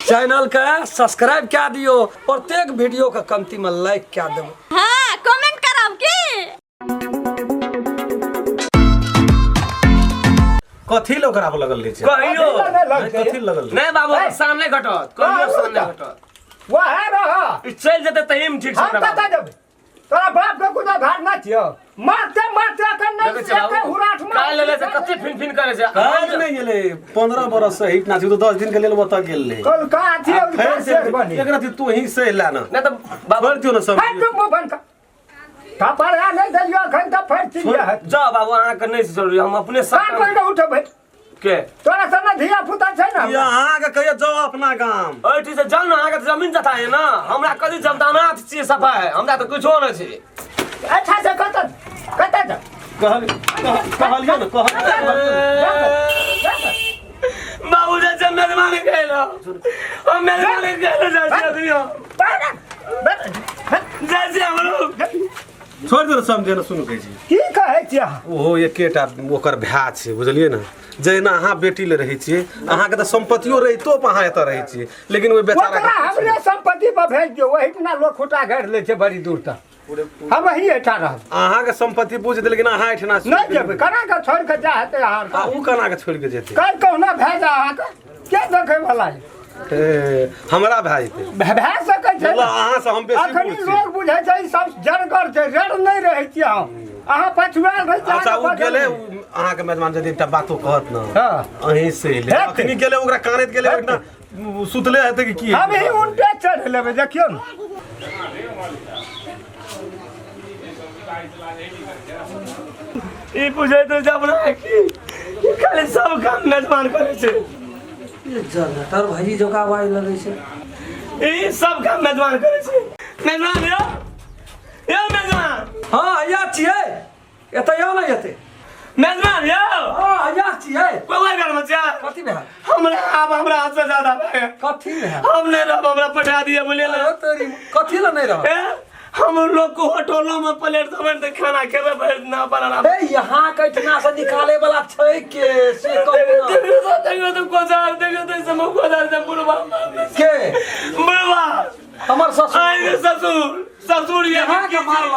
Channel के subscribe कए दियो। प्रत्येक वीडियो के कमती में लाइक कए देबो। हाँ, कमेंट करब की। कथी लग ओकरा पर लगल रहै छै? कहियो कथी लगल रहै? नहीं बाबू, सामने घटत, कहियो सामने घटत। वह रह। ई चलि जेतै तऽ हिम ठीक से। हम कतऽ जेबै? तोरा बाप के कुछ घाट ना छियो, मारते मारते अखन नहीं। देखै छियै एके बाबू, हुराठ मार। काल्हि लेले से कते फिन फिन करै छै। काज नहि गेलै। 15 बरस से हिट नाची तऽ 10 दिन के लेल ओतऽ गेल रहै। कल का अथी आ फेर से शेर बनी। एक रति तू ही सही ला ना। नहि तऽ बाबू, छोड़ि दियौ ने सब। हट, तुम मुंह बंद कर। थप्पड़ आ नहीं देलियो अखन तऽ फेर चिड़िया है। जाओ बाबू, अहाँके नहि जरूरी, हम अपने सब। कान पकड़ के उठेबै के तोरा सब धिया पुता छै ने। ई अहाँके कहियो जाउ अपना गाम। एहिठी से जाउ ने, अहाँके तऽ जमीन जथा है ना। हमरा कथी जमता? अनाथ छियै सफा है, हमरा तऽ कुछो नहि छै। अच्छा से कतऽ कतऽ जाउ? कहल कहलियौ ने, कहलियौ। बाबू जे मेजबान गेलो, हम मेजबान गेलो, जाइ छी आदमी, जाइ छी हमरो। छोड़ि दियौ ने, समझे ने, सुनू, कहै छी। की कहै छियै अहाँ? ओहो एकेटा ओकर भाय छै, बुझलियै ने? जहिना अहाँ बेटी ले रहै छियै, अहाँके तऽ सम्पत्तियो रहितो पर अहाँ एतऽ रहै छियै, लेकिन ओहि बेचारा ओकरा हमरे सम्पत्ति पर भेज दियौ। ओहिठिना लोक खुटा गाड़ि लै छै बड़ी दूर तक। हम अही एहिठाम रहब। अहाँके सम्पत्ति बुझ, लेकिन अहाँ एहिठिना नहि जेबै। केना कऽ छोड़ि कऽ जा हेतै अहाँ? आ ओ केना कऽ छोड़ि कऽ जेतै? काल्हि कहुना भए जा, अहाँके के देखै वला यऽ? हे, हमरा भए जेतै? भए सकै छै। मतलब अहाँ से हम बेसी अखनी बूढ़ छी। लोग बुझै छै ई सब जनगर छै, रेड नहि रहै छियै हम। अहाँ पछुआल रहै छियै। अच्छा, अहाँके ओ बचल गेलै। नहि। ओ अहाँके मेजबान यदि एकटा बातो कहत ने, हँ। अहीं से एलै। हेतै। अखनी गेलै, ओकरा कानैत गेलै, ओहिठिना सुतले हेतै कि की? हम ही उनटे चढ़ लेबै, देखियौ ने। ई बुझैत रहै छै अपना की खाली सब काम मेजबान करै छै। ई जनरेटर भाईजी जकाँ आवाज लगै छै। ई सब काम मेजबान करै छै। मेजबान यौ, यौ मेजबान। हँ, हैया छियै एतऽ, यौ ने एतै। मेजबान यौ। हँ, हैया छियै। कोई घर में छै? कथी भेल? हमरा आब हमरा हाथ से ज्यादा भए गेल। कथी भेल? हम नहीं रहब, हमरा पठा दिए, बोलिए ना। अरे तोरी, कथी लए नहि रहब? ए, हम लोग को होटलों में प्लेट देबै तऽ खाना खेबै भरि दिन अपन आराम। ए, यहाँ के एहिठिना से निकाले वाला छै के, से कहू ने। देखियौ तऽ, देखियौ तऽ कोजार, देखियौ तऽ समय कोजार से बुढ़वा। के? बुढ़वा। हमर ससुर? आइ ससुर, ससुर ये। यहाँ के मारल?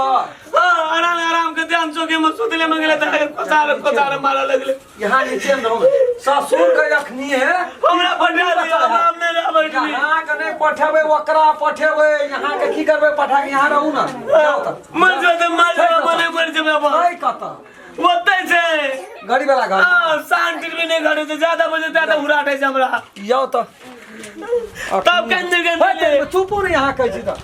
हाँ, आराम आराम के ध्यान चौके में सुतले में गेलै तऽ कोजार कोजार मारऽ लगलै। यहाँ नीचे में रहू, ससुर के अखनी है। हमरा पठा दिअ, हम नहि रहबै एहिठाम। यहाँ के नहि पठेबै, ओकरा पठेबै। यहाँ के की करबै पठा के? यहाँ रहू ने, जाउ तऽ। मर जेबै, मर जेबै, मने मर जेबै अपन। छै कतऽ? ओतै छै। गरीब वाला घर? हाँ, शांति भी नहीं घरे से ज्यादा बजे ज्यादा हुराटे छै हमरा। जाउ तऽ। तब केन केन। हे, चुपू ने, यहाँ कहै छी तऽ।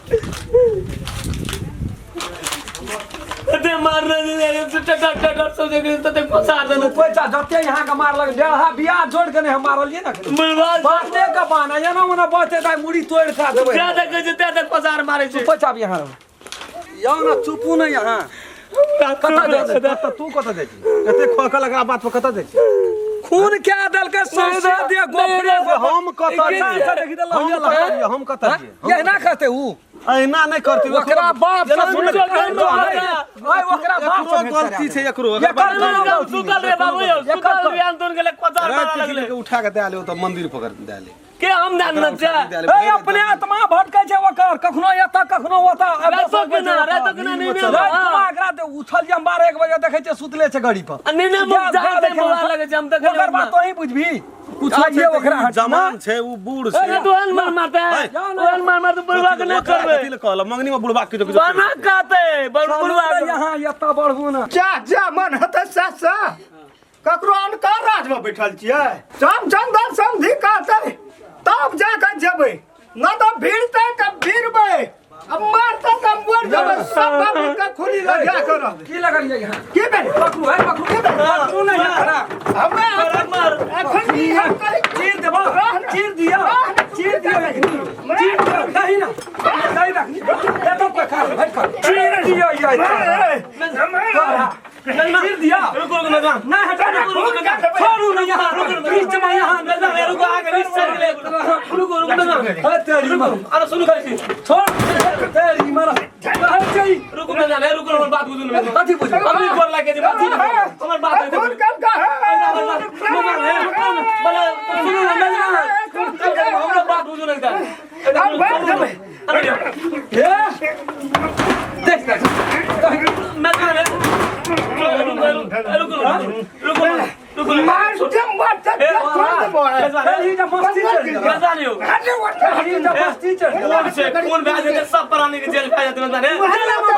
ते मारने जे टटर टटर सोचे के तते पसार देने। पैसा जते यहाँ के मारलक, डेढ़ा बियाह जोड़ के नहीं हम मारलियै ने। बर्बाद। बाते के बहाना एना ओना बचे तऽ मुड़ी तोड़ि खा देबै। ज्यादा कहै छै ज्यादा पसार मारै छै। पैसा भी यहाँ रहू, यौ ने, चुपू ने। यहाँ कतऽ जाइ? कतऽ तू, कतऽ जाइ छी? एते खोकल एकरा बात पर कतऽ जाइ छी? खून क्या देलकै सौंसे दे गोफरे। हम कतऽ से देखी तऽ हम लहिया कतऽ लगा। छियै? हम कतऽ छियै? एहिना करते उ। एहिना नहि करतै। ओकरा बाप जेना से सुन, ओए, ओकरा बाप से एकरो गलती छै, एकरो। एकर कोनो गलती सुतल रे बाबू यौ, एकर सुतल रे, आंदोलन गेलै कोचार राति मारऽ के लगलै। लेके उठा के दए ले, ओतऽ मंदिर पकड़ दए ले। के हम जान न छै? ए, अपने आत्मा भटकै छै ओकर, कखनो एतऽ कखनो ओतऽ। रातो के ना, रातो के ना नींद। राति मे एकरा दे उठल जे हम 12 1 बजे देखै छियै सुतले छै गाड़ी पर। आ नींद में जागते मोबाइल लगै छै, हम देखै ओकर बात तोही बुझबी। कुछो आइये छै तऽ ओकरा ई हटना। जवान छै, ओ बूढ़ छै। अरे, तू एहन मार मारते, ओहन मार मारते, बुढ़वा के नहि ओकरा छोड़बै। कथी लए कहलक मंगनी में बुढ़बा के किछो? बना कहते बुढ़वा के। यहाँ एतऽ बढ़ू ने। जा जा मन हेतै से से ककरो अनकर राजमे बैठल छियै। रामचंद्र समधि कहतै तब जा कऽ जेबै, न तऽ भिड़तै तऽ भिड़बै आ मारतै तऽ मरि जेबै। सब बाबू के खूनी लगा के रहबै। की लगलियै यहाँ? की भेलै? पकड़ू है, पकड़ू, पकड़ू ने यहाँ। हमे एखन की हम कहै? चीर देबो, चीर दियो, चीर दियो, चीर दियो। दही ना, दही रख एतो कोई खा हट कर चीर दियो ये चीर दिया। रुको रुको मेजबान। नहीं, हटा ना, छोड़ू ना यहाँ बीच में, यहाँ। मेजबान रुको, आगे रिश्ता चल गेलै। रुको रुको मेजबान। हे तेरी मां। अरे सुनू, कहै छी। छोड़ तेरी मां, कहै छै। रुको मेजबान, हे रुको, हमर बात बुझू ने मेजबान। कथी बुझू? अभी गोर लागे छै, बात सुनू, हमर बात होइते। खून कल का है। सुनू ने मेजबान, हमरो बात बुझू ने। अब बैठ जेबै। हे देख देख। मेजबान रुको रुको रुको मार दे मार दे छोड़ देबो है। ही जे मस्ती चढ़ गेल। मेजबान यौ अरे ओते ही जे मस्ती चढ़ गेल। कोन छै कोन भए जेतै सब प्राणी के जेल भए जेतै मेजबान।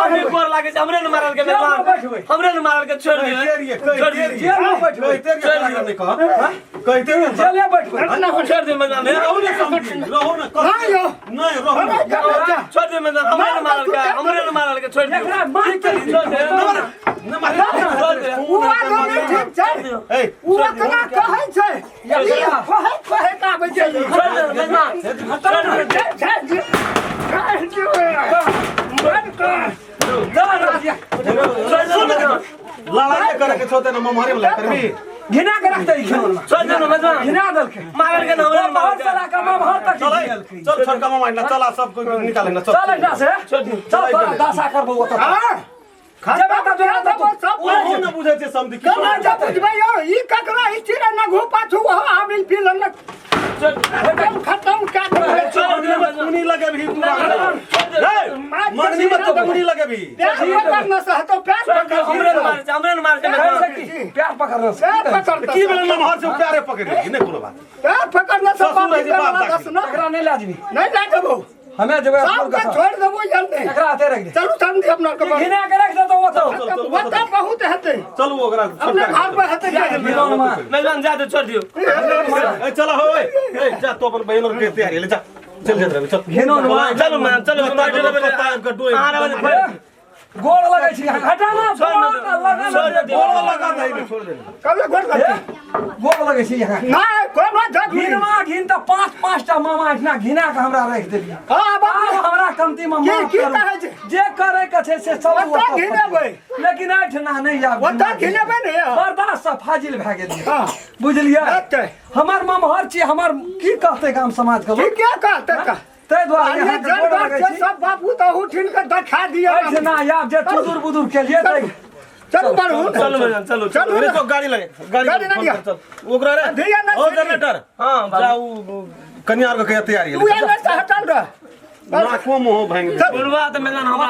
हमे गोर लागै छै हमरे ने मारल के मेजबान, हमरे ने मारल के छोड़ दियौ। छोड़ दियौ। जेल में बैठबै। कहिते रहियै, नहि कह कहिते रहियै। जेले बैठबै। छोड़ दियौ मेजबान। रहू ने समझी, रहू ने। नहीं यौ। नहीं रहू ने। छोड़ दियौ मेजबान, हमरे ने मारल के, हमरे ने मारल के छोड़ दियौ। एकरा मार के छोड़ दियौ। नहि मारे। छोड़ दियौ। उ आदमी ठीक छै। ए उ अकरा कहै छै ई कहै कहै के आबै छै। छोड़ दियौ मेजबान। छोड़ दे छोड़ दे मर कर। जा राजिया। छोड़ दियौ मेजबान। लड़ाई करे के छौ त न ममहरे में करबी। घिना के रखते ई खेलना। छोड़ दियौ मेजबान। घिना देलकै। मारल के हमरे ने मारल बाहर के। से लाके बाहर तक चल घिनेलकै। चल छोटका मामा ना चला सब कोई निकाले ना चल। चल एकरा से। छोड़ दियौ। चल तोरा दासा करबो ओतऽ। हां जेबे तऽ जोड़ा खत्म तऽ सब ओहो न बुझै छै समझी की। केना जे बुझबै यौ ई ककरा ई चिड़ै न घू पाछू वहाँ आबिल पी लेलक। खत्म कए देबै। छोड़ दियौ मेजबान। मुनी लगेबही तू। छोड़ दियौ। मगनी में तो मुनी लगेबही। प्यार पकड़ न सहतो प्यार छोड़ दियौ। पकड़। हमरे ने मारै छै, हमरे ने मारै छै मेजबान। कैसे की प्यार पकड़ने से प्यार पकड़ की भेलै नमहर से प्यारे पकड़ लेलही नहि कोनो बात। प्यार पकड़ न ससुर है जे बाप दाखिल। न एकरा नहि लए जेबही। नहीं ला देबो। हमे जेबै सबके छोड़ देबो जल्दी। एकरा हाथे रख दे। चलू समझी अपना के घिना के रख दे तो ओतऽ। ओतऽ बहुत हेतै। चलू ओकरा अपने घर पर हेतै। मेजबान जा दे छोड़ दियौ। ए चल हो ए ए जा तो अपन बहन और के तैयारी ले जा चल जा रवि चल। घिनौन चलू मेजबान चलू। गोड़ लगै छी हटा ना। छोड़ गोड़ लगा छोड़ ना। दियौ। गोड़ लगा दे ने छोड़ दे। कबले गोड़ लगतै? गोड़ लगै छी यहाँ। नहीं कोनो जग घिनमा घिन तऽ पाँच पाँच टा मामा एहिठिना घिना के हमरा राखि देलियै। हां आब हमरा कमती में माफ की करू। कहै छै? जे करे के छै से चलू ओतऽ ओतऽ। घिनेबै। लेकिन एहिठिना नहि आब। ओतऽ घिनेबै ने। बर्दाश्त से फाजिल भए गेलियै। हां बुझलियै। हेतै। हमर ममहर छी हमर की कहतै गाम समाज के लोक ठीके कहतै का। ताहि दुआरे अरे अहाँके गोड़ जनगर लगै छै छी। सब बापू तऽ उठिन के देखा दिअ। एहिठिना आब जे चुदुर बुदुर केलियै तै चलू बढ़ू। चलू मेजबान चलू। चलू रे तो गाड़ी लगे गाड़ी गाड़ी फोन लगे। कर, चल ओकरा रे धिया नहि ओ छै। जनरेटर हां जा उ कनिया आर के तैयारी तू ले एने से हटल रह। नाको मुंह भांग दे। बुढ़वा तऽ मेजबान हमरा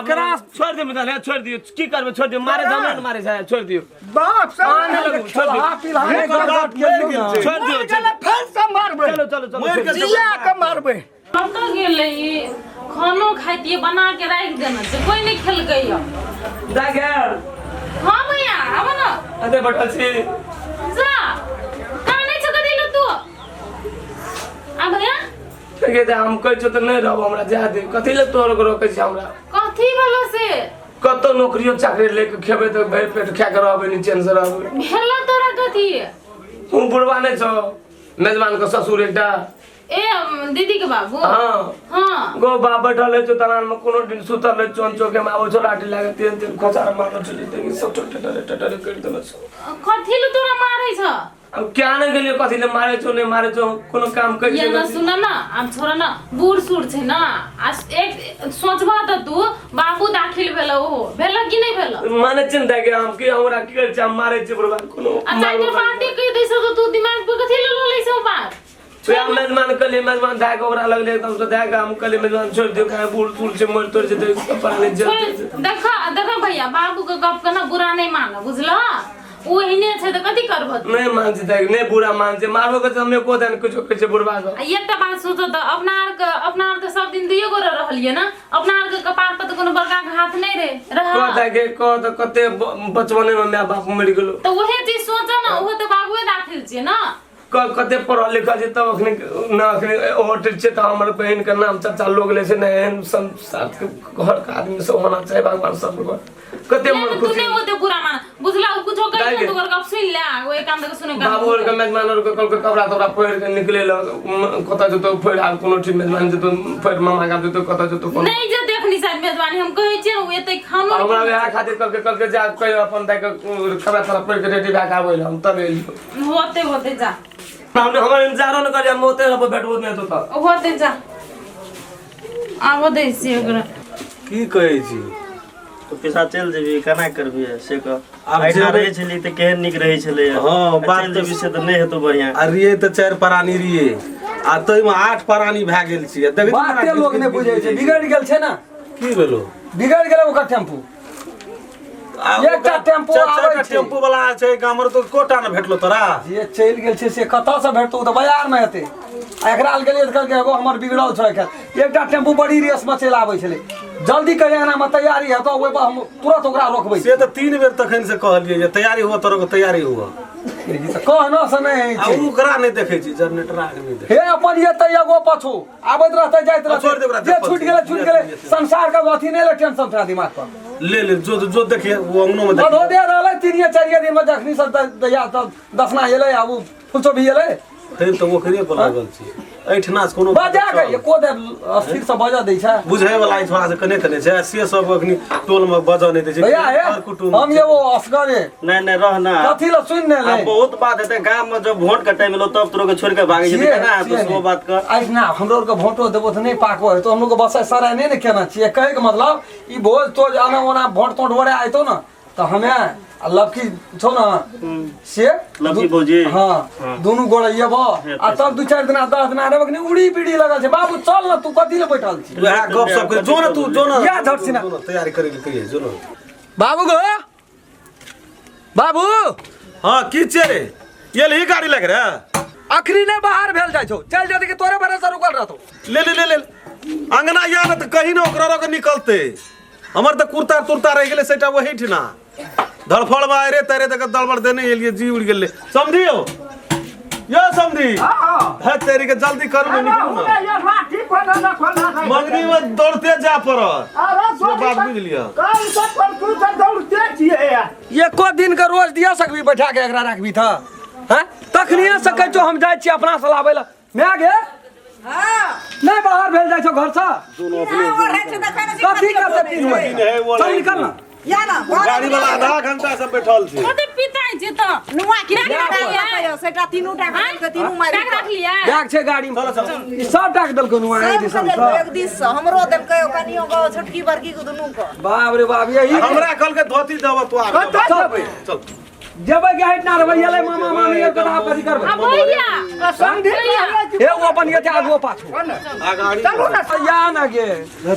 छोड़ दियौ मेजबान छोड़ दियौ। की करबै छोड़ दियौ। मारे छै हमरे ने मारे छै छोड़ दियौ। बाप से आने लगू छोड़ दियौ। खेलहा पिलहा नहि गड़बड़ केलियौ ने। छोड़ दियौ। मर गेलै फेर से मारबै। चलो चलो चलो। मरि गेल। जिया के मारबै। कतऽ गेलै ई? खानो खाइतियै बना के राखि देने छै कोई नहि खेलकै यऽ। जा गेल। हाँ भैया आबऽ ने। एते बैठल छी। जा कानै छौ कथी लए तू? आ भैया ठीक है हम कहै छियौ तऽ नहि रहब हमरा जा दे। कथी लए तोहर के रोकै छी हमरा? कथी भेलौ से? कतौ नौकरियो चाकरी लेके खेबै तऽ भरि पेट खा के रहबै नि चैन से रहबै। भेलौ तोरा कथी? तू बुढ़वा नहि छौ मेजबान के ससुर एकटा। ए दीदी के बाबू। हाँ हाँ गो बाप बैठल रहै छौ दलान में कोनो दिन सुतल रहै छौ चौके में आबै छौ लाठी लागे तेल तेल खोचार मारल छौ जते सब टटरे टटरे करि देने छौ। कथी लए तोरा मारै छौ? अब क्या नहीं गेलियो कथी ले मारे छौ नहीं मारे छौ कोनो काम कर ये ना सुन ना आब छोड़ ना बूढ़ सूढ़ छै ना आ एक सोचबा तऽ तू बाबू दाखिल भेलौ ओहो भेलौ कि नहि भेलौ? माने चिंता के हम की हमरा की करै छै हम मारे छै बुढ़वा कोनो। आ चारिटा बाते कहि दै छौ तऽ तू दिमाग पर कथी लए लऽ लै छौ बात? हम मेजबान कहलियै मेजबान दए के ओकरा लगलै एकदम से दए के हम कहलियै मेजबान छोड़ि दियौ काहे बूढ़ सूढ़ छै मरि तोड़ि जेतै सब प्राणी जेल छोड़ देख देख भैया बाबू के गप के ना बुरा नहीं मानऽ बुझलऽ? ओ एहने छै तऽ कथी करबह तू? नहीं मान छै दाइ नहीं बुरा मान छै मारबो के हम एको दिन कुछो कहै छै बुढ़वा के। आ एकटा बात सोचऽ तऽ अपना आर के अपना आर तऽ सब दिन दुइये गोरे रहलियै ना अपना आर के कपार पर तऽ कोनो बड़का के हाथ नहि रहे कह रहऽ दाइ के कह तऽ कते बचपने में my बाप मरि गेलो। तऽ उहे चीज सोचऽ ना ओहो तऽ बाबुए दाखिल छै ना। कते पढ़ल लिखल छै तब अखनी ना अखनी होटल छै तऽ हमर बहन के नाम चर्चा लोग ले छै ने एहन संसार के घर के आदमी सब होना चाही भगवान सब के कते नहीं, मन तू खुशी। नहीं ओते बुरा मान बुझला उ कुछो कहि दाइ दे गे। ओकर गप सुनि ले आ ओहि कान तक सुने बाबू और के मेजबान और के कल के कपड़ा तपड़ा पहिर के निकले ल कतऽ जेतौ फेर आब कोनो ठीक मेजबान जेतौ फेर मामा गाम जेतौ कतऽ जेतौ कोनो। नहीं जे देखनी शायद मेजबानी हम कहै छियै ने, उ एते खानो नहि हमरा वएह खातिर कल के कल के जा कहियो अपन दाइ के कपड़ा तपड़ा पहिर के रेडी भए के आबै ल हम तब एलियो। होते होते जा। हमने हमर इंतजारो न करिया हम ओते रहबो भेटबो नहि हेतौ तऽ। होते जा आबो दै छियै ओकरा। की कहै छी तो पिसा चलि जेबही केना करबही से कह। आब एहिठाम जेबै- रहै छली तऽ केहन नीक रहै छलै। हँ, बात चलि जेबही से तऽ नहि हेतौ बढ़िआँ। आ रहियै तऽ चारि प्राणी रहियै आ ताहिमे 8 प्राणी भए गेल छियै। देखै छियै बाते लोग नहि बुझै छै, बिगड़ि गेल छै ने। की भेलो? बिगड़ि गेलै ओकर टेम्पू। एकटा टेम्पू आबै छै। टेम्पू वाला छै गामर तो कोटा ने भेटलो तोरा। जे चलि गेल छै से कतऽसँ भेटतौ? ओ तऽ बाजारमे हेतै। आ एकरा लग गेलियै तऽ कहलकै एगो हमर बिगड़ल छै। एकटा टेम्पू बड़ी रेसमे चलि आबै छलै, जल्दी कहिया एनामे तैयारी हेतौ ओहि पर हम तुरंत ओकरा रोकबै। से तऽ 3 बेर तखन से कहलियै जे तैयारी हुआ, तोरा तैयारी हुआ। कहना से नहि होइ आ छै। ओकरा नहि देखै छी, जनरेटर आके नहि देखै। हे अपन एतै एगो पाछू आबैत रहतै जाइत छोड़ि दे ओकरा, रहतै, जे छूटि गेलै छूटि गेलै। संसार के अथी नहि ले टेंशन तोरा दिमाग पर। ले ले जो जो देखिए वो अंगनो में मधो देखिए। दे रहलै 3-4 दिन में जखनी सब दैया तब दसना एलै आ ओ फुलचो भी एलै। फेर तऽ ओकरे पर लागल छी। एहिठिना से कोनो बजा के एको दे अस्थिर से बजा दै छै। बुझै वाला छोड़ा से कने कने छै, से सब अखनी टोल में बजऽ नहि दै छै। भैया हे कर कुटुम्ब हम ये वो असगरे नहीं नहीं रह ना। कथी ल सुन ने ले। अब बहुत बात हेतै गाम में, जब वोट के टाइम एलो तब तोरो के छोड़ के भागे जेतै केना हेतौ सेहो बात कर। आइ ना हमरो आरके वोटो देबो तऽ नहि पाकबो हेतौ, हमरो के बसै सराय नहि ने केना छियै। कहै के मतलब ई भोज तोज आना ओना वोट तोट ओरे आइतो ने तऽ हमे आ लड़की छौ ने से लड़की भौजी। हाँ दोनों गोड़े एबो आ तब 2-4 दिना 10 दिना रहबो कि उड़ी बीड़ी लगल छै। बाबू चल ना, तू कथी ले बैठल छी? वएह गप सब कर, जो ना तू जो ना। या झट सिना। जो ना, तैयारी करे ले कहिए जो ना। बाबू गो बाबू। हाँ की छे रे? ये ही गाड़ी लग रे। अखनी ने बाहर भेल जाइ छौ, चल जेतै कि तोरे भरोसा रुकल रहतौ। ले ले ले ले अंगना या ना तऽ कहीं ना ओकरा रह के निकलते। हमर तऽ कुर्ता तुर्ता रहि गेलै सेटा वही ठिना धड़फड़ में आरे तरे तक दड़बड़ देने एलिए जी उड़ गेलै। समझियो यो समझी है तेरी के जल्दी करू ने निकलू ना। मंगनी में दौड़ते जा पड़त। से बात बुझ लिया। एको दिन के रोज दिया सकबी बैठा के एकरा राखबी था हैं? तखनिए से कहै छौ हम जाइ छी अपना से लाबै लए। माय गे नहीं बाहर भेल जाइ छौ घर से। कथी करतै 3 बजे? चल निकल ना। या ना गाड़ी वाला आधा घंटा से बैठल छै। कते पिताइ छै तऽ नुआ की सेटा तीनू टा के तीनू मारि बैग रख लिया। बैग छै गाड़ी में। ई सब टाक देलको नुआ एक दिसन सब देलकै एक दिस से, हमरो देलकै कनियो गो छोटकी बड़की को दुनू को। बाप रे बाप यही हमरा कल के धोती देब तू आ। चल जेबै के हट ना रहबै एलै मामा मामी एक कथा कथी करबै। आ भैया समझी हे ओ अपन ये आगो पाछू आगाड़ी चलू ना। या ना गे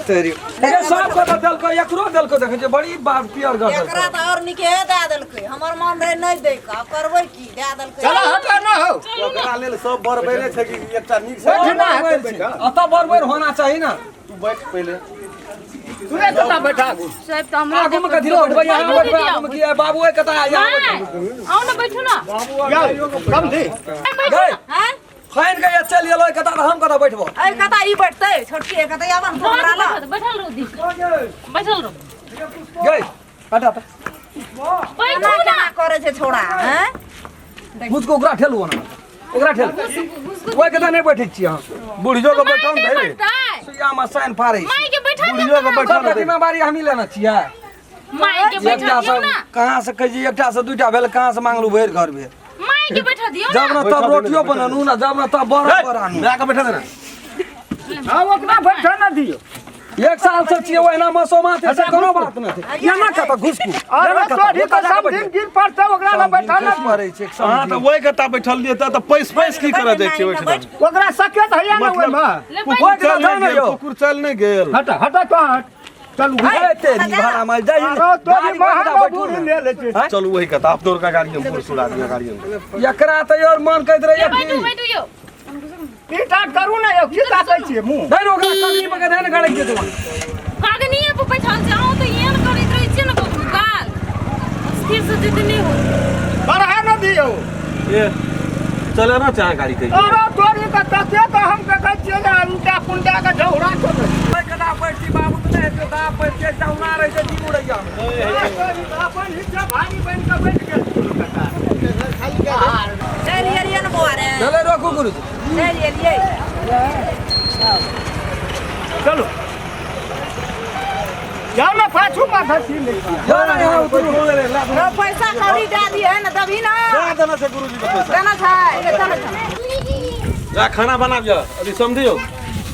तेरी ए सब को देलको एकरो देलको देखै छै बड़ी बाप पियर घर एकरा तऽ और निके दए देलकै, हमर मन रहे नहि दै के, आब करबै की दए देलकै। चला हटा ना हो। ओकरा लेल सब बरबैले छै कि एकटा नीक से बैठना हेतै बैठा। अतः बरबैर होना चाही ना। तू बैठ पहिले। तूने कता बैठा आगू। साहब तऽ हमरा आगू में कथी लए बैठबै? यहाँ बैठबै आगू में की है? बाबू एक कता यहाँ बैठबै। आउ ना बैठू ना। समझी गई हैं? फाइन के ये चल एलो कता हम कता बैठबो। ऐ कता ई बैठतै छोटकी कता आबन तू हमरा लग। बैठल रहू दी, बैठल रहू। गई हटा त बैठू ना। केना करै छै छोड़ा हैं? मुझको ओकरा ठेलू ना, ओकरा ठेल। ओइ कता नहि बैठै छी अहाँ। बुढ़ियो के बैठल माय धरि। बैठतै। सुइया में साइन फाड़ै छी। माय के बैठा दियौ बुढ़ियो के ना। बैठल सबके जिम्मेवारी हमही लेने छियै। माय के बैठा एकटा दियौ से ना। कहाँ से कहै छी एकटा से 2टा भेल, कहाँ से मांगलू भरि घर भेल। माय के बैठा दियौ जब ना। न तब रोटियो बननू ना, जब न तब बड़ा बड़ा आनू। माय के बैठा दे ना। हाँ ओकरा बैठा ना दियो। 1 साल से छियै ओहिना मसोमा छै, से कोनो बात नहि छै। या ना कतऽ घुसकू। अरे तोरी तऽ सब दिन गिर पड़तै ओकरा लग बैठा ना दियो। पड़ै छै अहाँ तऽ ओहि कता बैठल रहियै तऽ पैस पैस की करऽ जाइ छियै ओहिठिना? ओकरा सकेत हैया ना ओहिमे। ले कुकुर ओहि चल कता नहि ने गेल, यौ। कुकुर चल नहि गेल। हटा हटा तो हट चलू। हे तेरी भाड़ा में जाइ। अरे तोरी गाड़ी पर महंगा बैठू बूढ़ी ना। ले लै छै। हैं? चलू ओहि कता अपनो का गाड़ी में बूढ़ सुड़ा दिया गाड़ी में। एकरा तऽ और मन कहैत रहैया बैठू की बैठू यौ। की टाट करू ना यौ, की ताकै छियै मुँह? नहि ओकरा कमी पर धन गड़ै छै तू। कागनिये पर बैठल छै, अहूँ तऽ एहन करैत रहै छियै ने कखनो काल। स्थिर से जिद नहि होत। बढ़ा ना दियौ। ए चले ना चाहे गाड़ी के। अरे तोरी के तते तऽ हम देखै छियै जे उल्टा पुल्टा के झौरा छोड़ै। ओहि कता बैठती बाबू तऽ नहि हेतै, दाप बैठ के जाउना रहै छै जी उड़ैया। तोरी तऽ अपन हिस्सा भारी बनि कऽ बैठ गेल छौ कका। चलि एलियै ने बौआ रे। चले रोकू गुरुजी। चलि एलियै। चलू जाउ ने पाछू माथा छीन लै छी। जाउ ना यहाँ उतरू। रौ, पैसा कौड़ी दए दिहै ने देबही ना। जा देना छै गुरुजी के पैसा। देना छै, चल चल। जा खाना बना लिअ अभी समझियौ।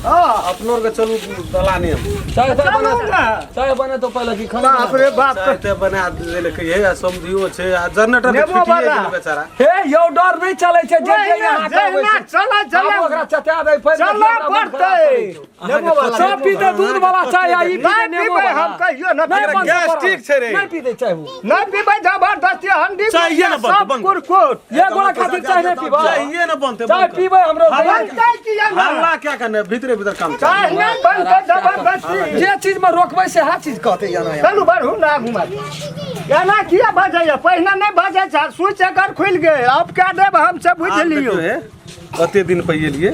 हाँ अपनो के चलू दलाने हम चाय ताय चलू बना ना। चाय बने तो पहले की खाना बाप रे बाप चाय ते बना देलकै हे आ समधियो छै आ जनरेटर तऽ नेबो छुटिए वाला। गेलै बेचारा हे यौ डर नहीं चले छै जे जे ओहिना यहाँ कहबै जहिना से। चला चला आब ओकरा चटा दै फेर चलऽ पड़तै नेबो वाला सब पीते दूध वाला चाय आ ई पीते नहि नेबो पीबै वाला हम कहियो नहि नहीं पीबै बंद गैस करब। ठीक छै रे। नहीं पीते चाय वो नहि पीबै जबरदस्ती हंडी चाहिए ना बंद, सब बंद। कुरकुट ये गोला खातिर चाय नहीं पीबा चाहिए ना बनते चाय पीबै हमरो बनतै किया ना हल्ला क्या करना है भीतरे भीतर काम चल चाय नहि बनतै जबरदस्ती जे चीज में रोकबै से हा चीज कहते या ना चलू बढ़ू ना घुमा एना किया बजैया पहिने नहि बजै छै स्विच एकर खुलि गेल आब कए देब हम से बुझि आब लियौ देखियौ हे, कते दिन पर एलियै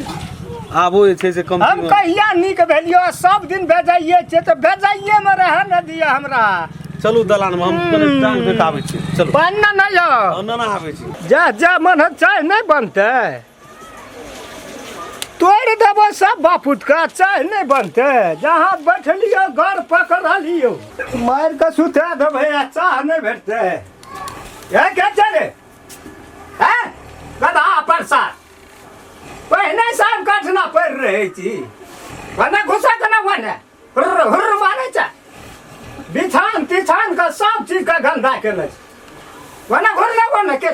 आबो जे छै से कम हम कहिया नीक भेलियो सब दिन भेजाइए छियै तऽ भेजाइए मे रहऽ न दिअ हमरा चलू दलान में हम कने टांग फेक आबै छी चलू बनना नहि यौ हम ना आबै छी जा जा मन हत चाय नहि बनतै तोड़ि देबो सब बापुत के चाय नहि बनतै जहाँ बैठलियो घर पकड़लियो मारि कऽ सुता देबै आ चाह नहि भेटतै हे के छै रे हे गधा परसाद पहिने सब कठना पड़ि रहै छी भने घुसा के ना भने हुर्र हुर्र मारै छै बिछान तिछान के सब चीज के गंदा केने छै भने घुर ना भने के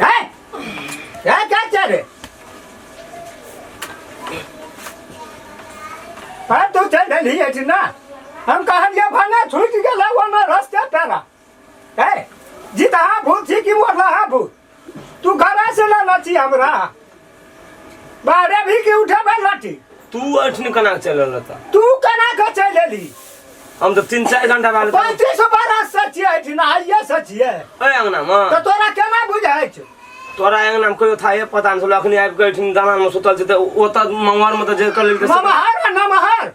हे हे क्या छै रे पर तू चलि देलही अछि ना हम कहलियै भने छूटि गेलै ओना रस्ते पेरा ए जीतहा भूत छी कि मोरलहा भूत तू घरे से लेने छी हमरा बाहरे भी की उठेबै लाठी तू अठिन केना चलल रहता तू केना के चलि एली हम तऽ 3-4 घंटा बाद 35 बरस से छियै एहिठिना आइए से छियै ओहि अंगना मे तऽ तोरा केना बुझाइ छौ तोरा अंगना मे कहियो थाहे पता नहि छलो अखनी आबि कऽ एहिठिन दलान मे सुतल छै तऽ ओतऽ ममहर मे तऽ जे कर लेलकै से- नमहर आ नमहर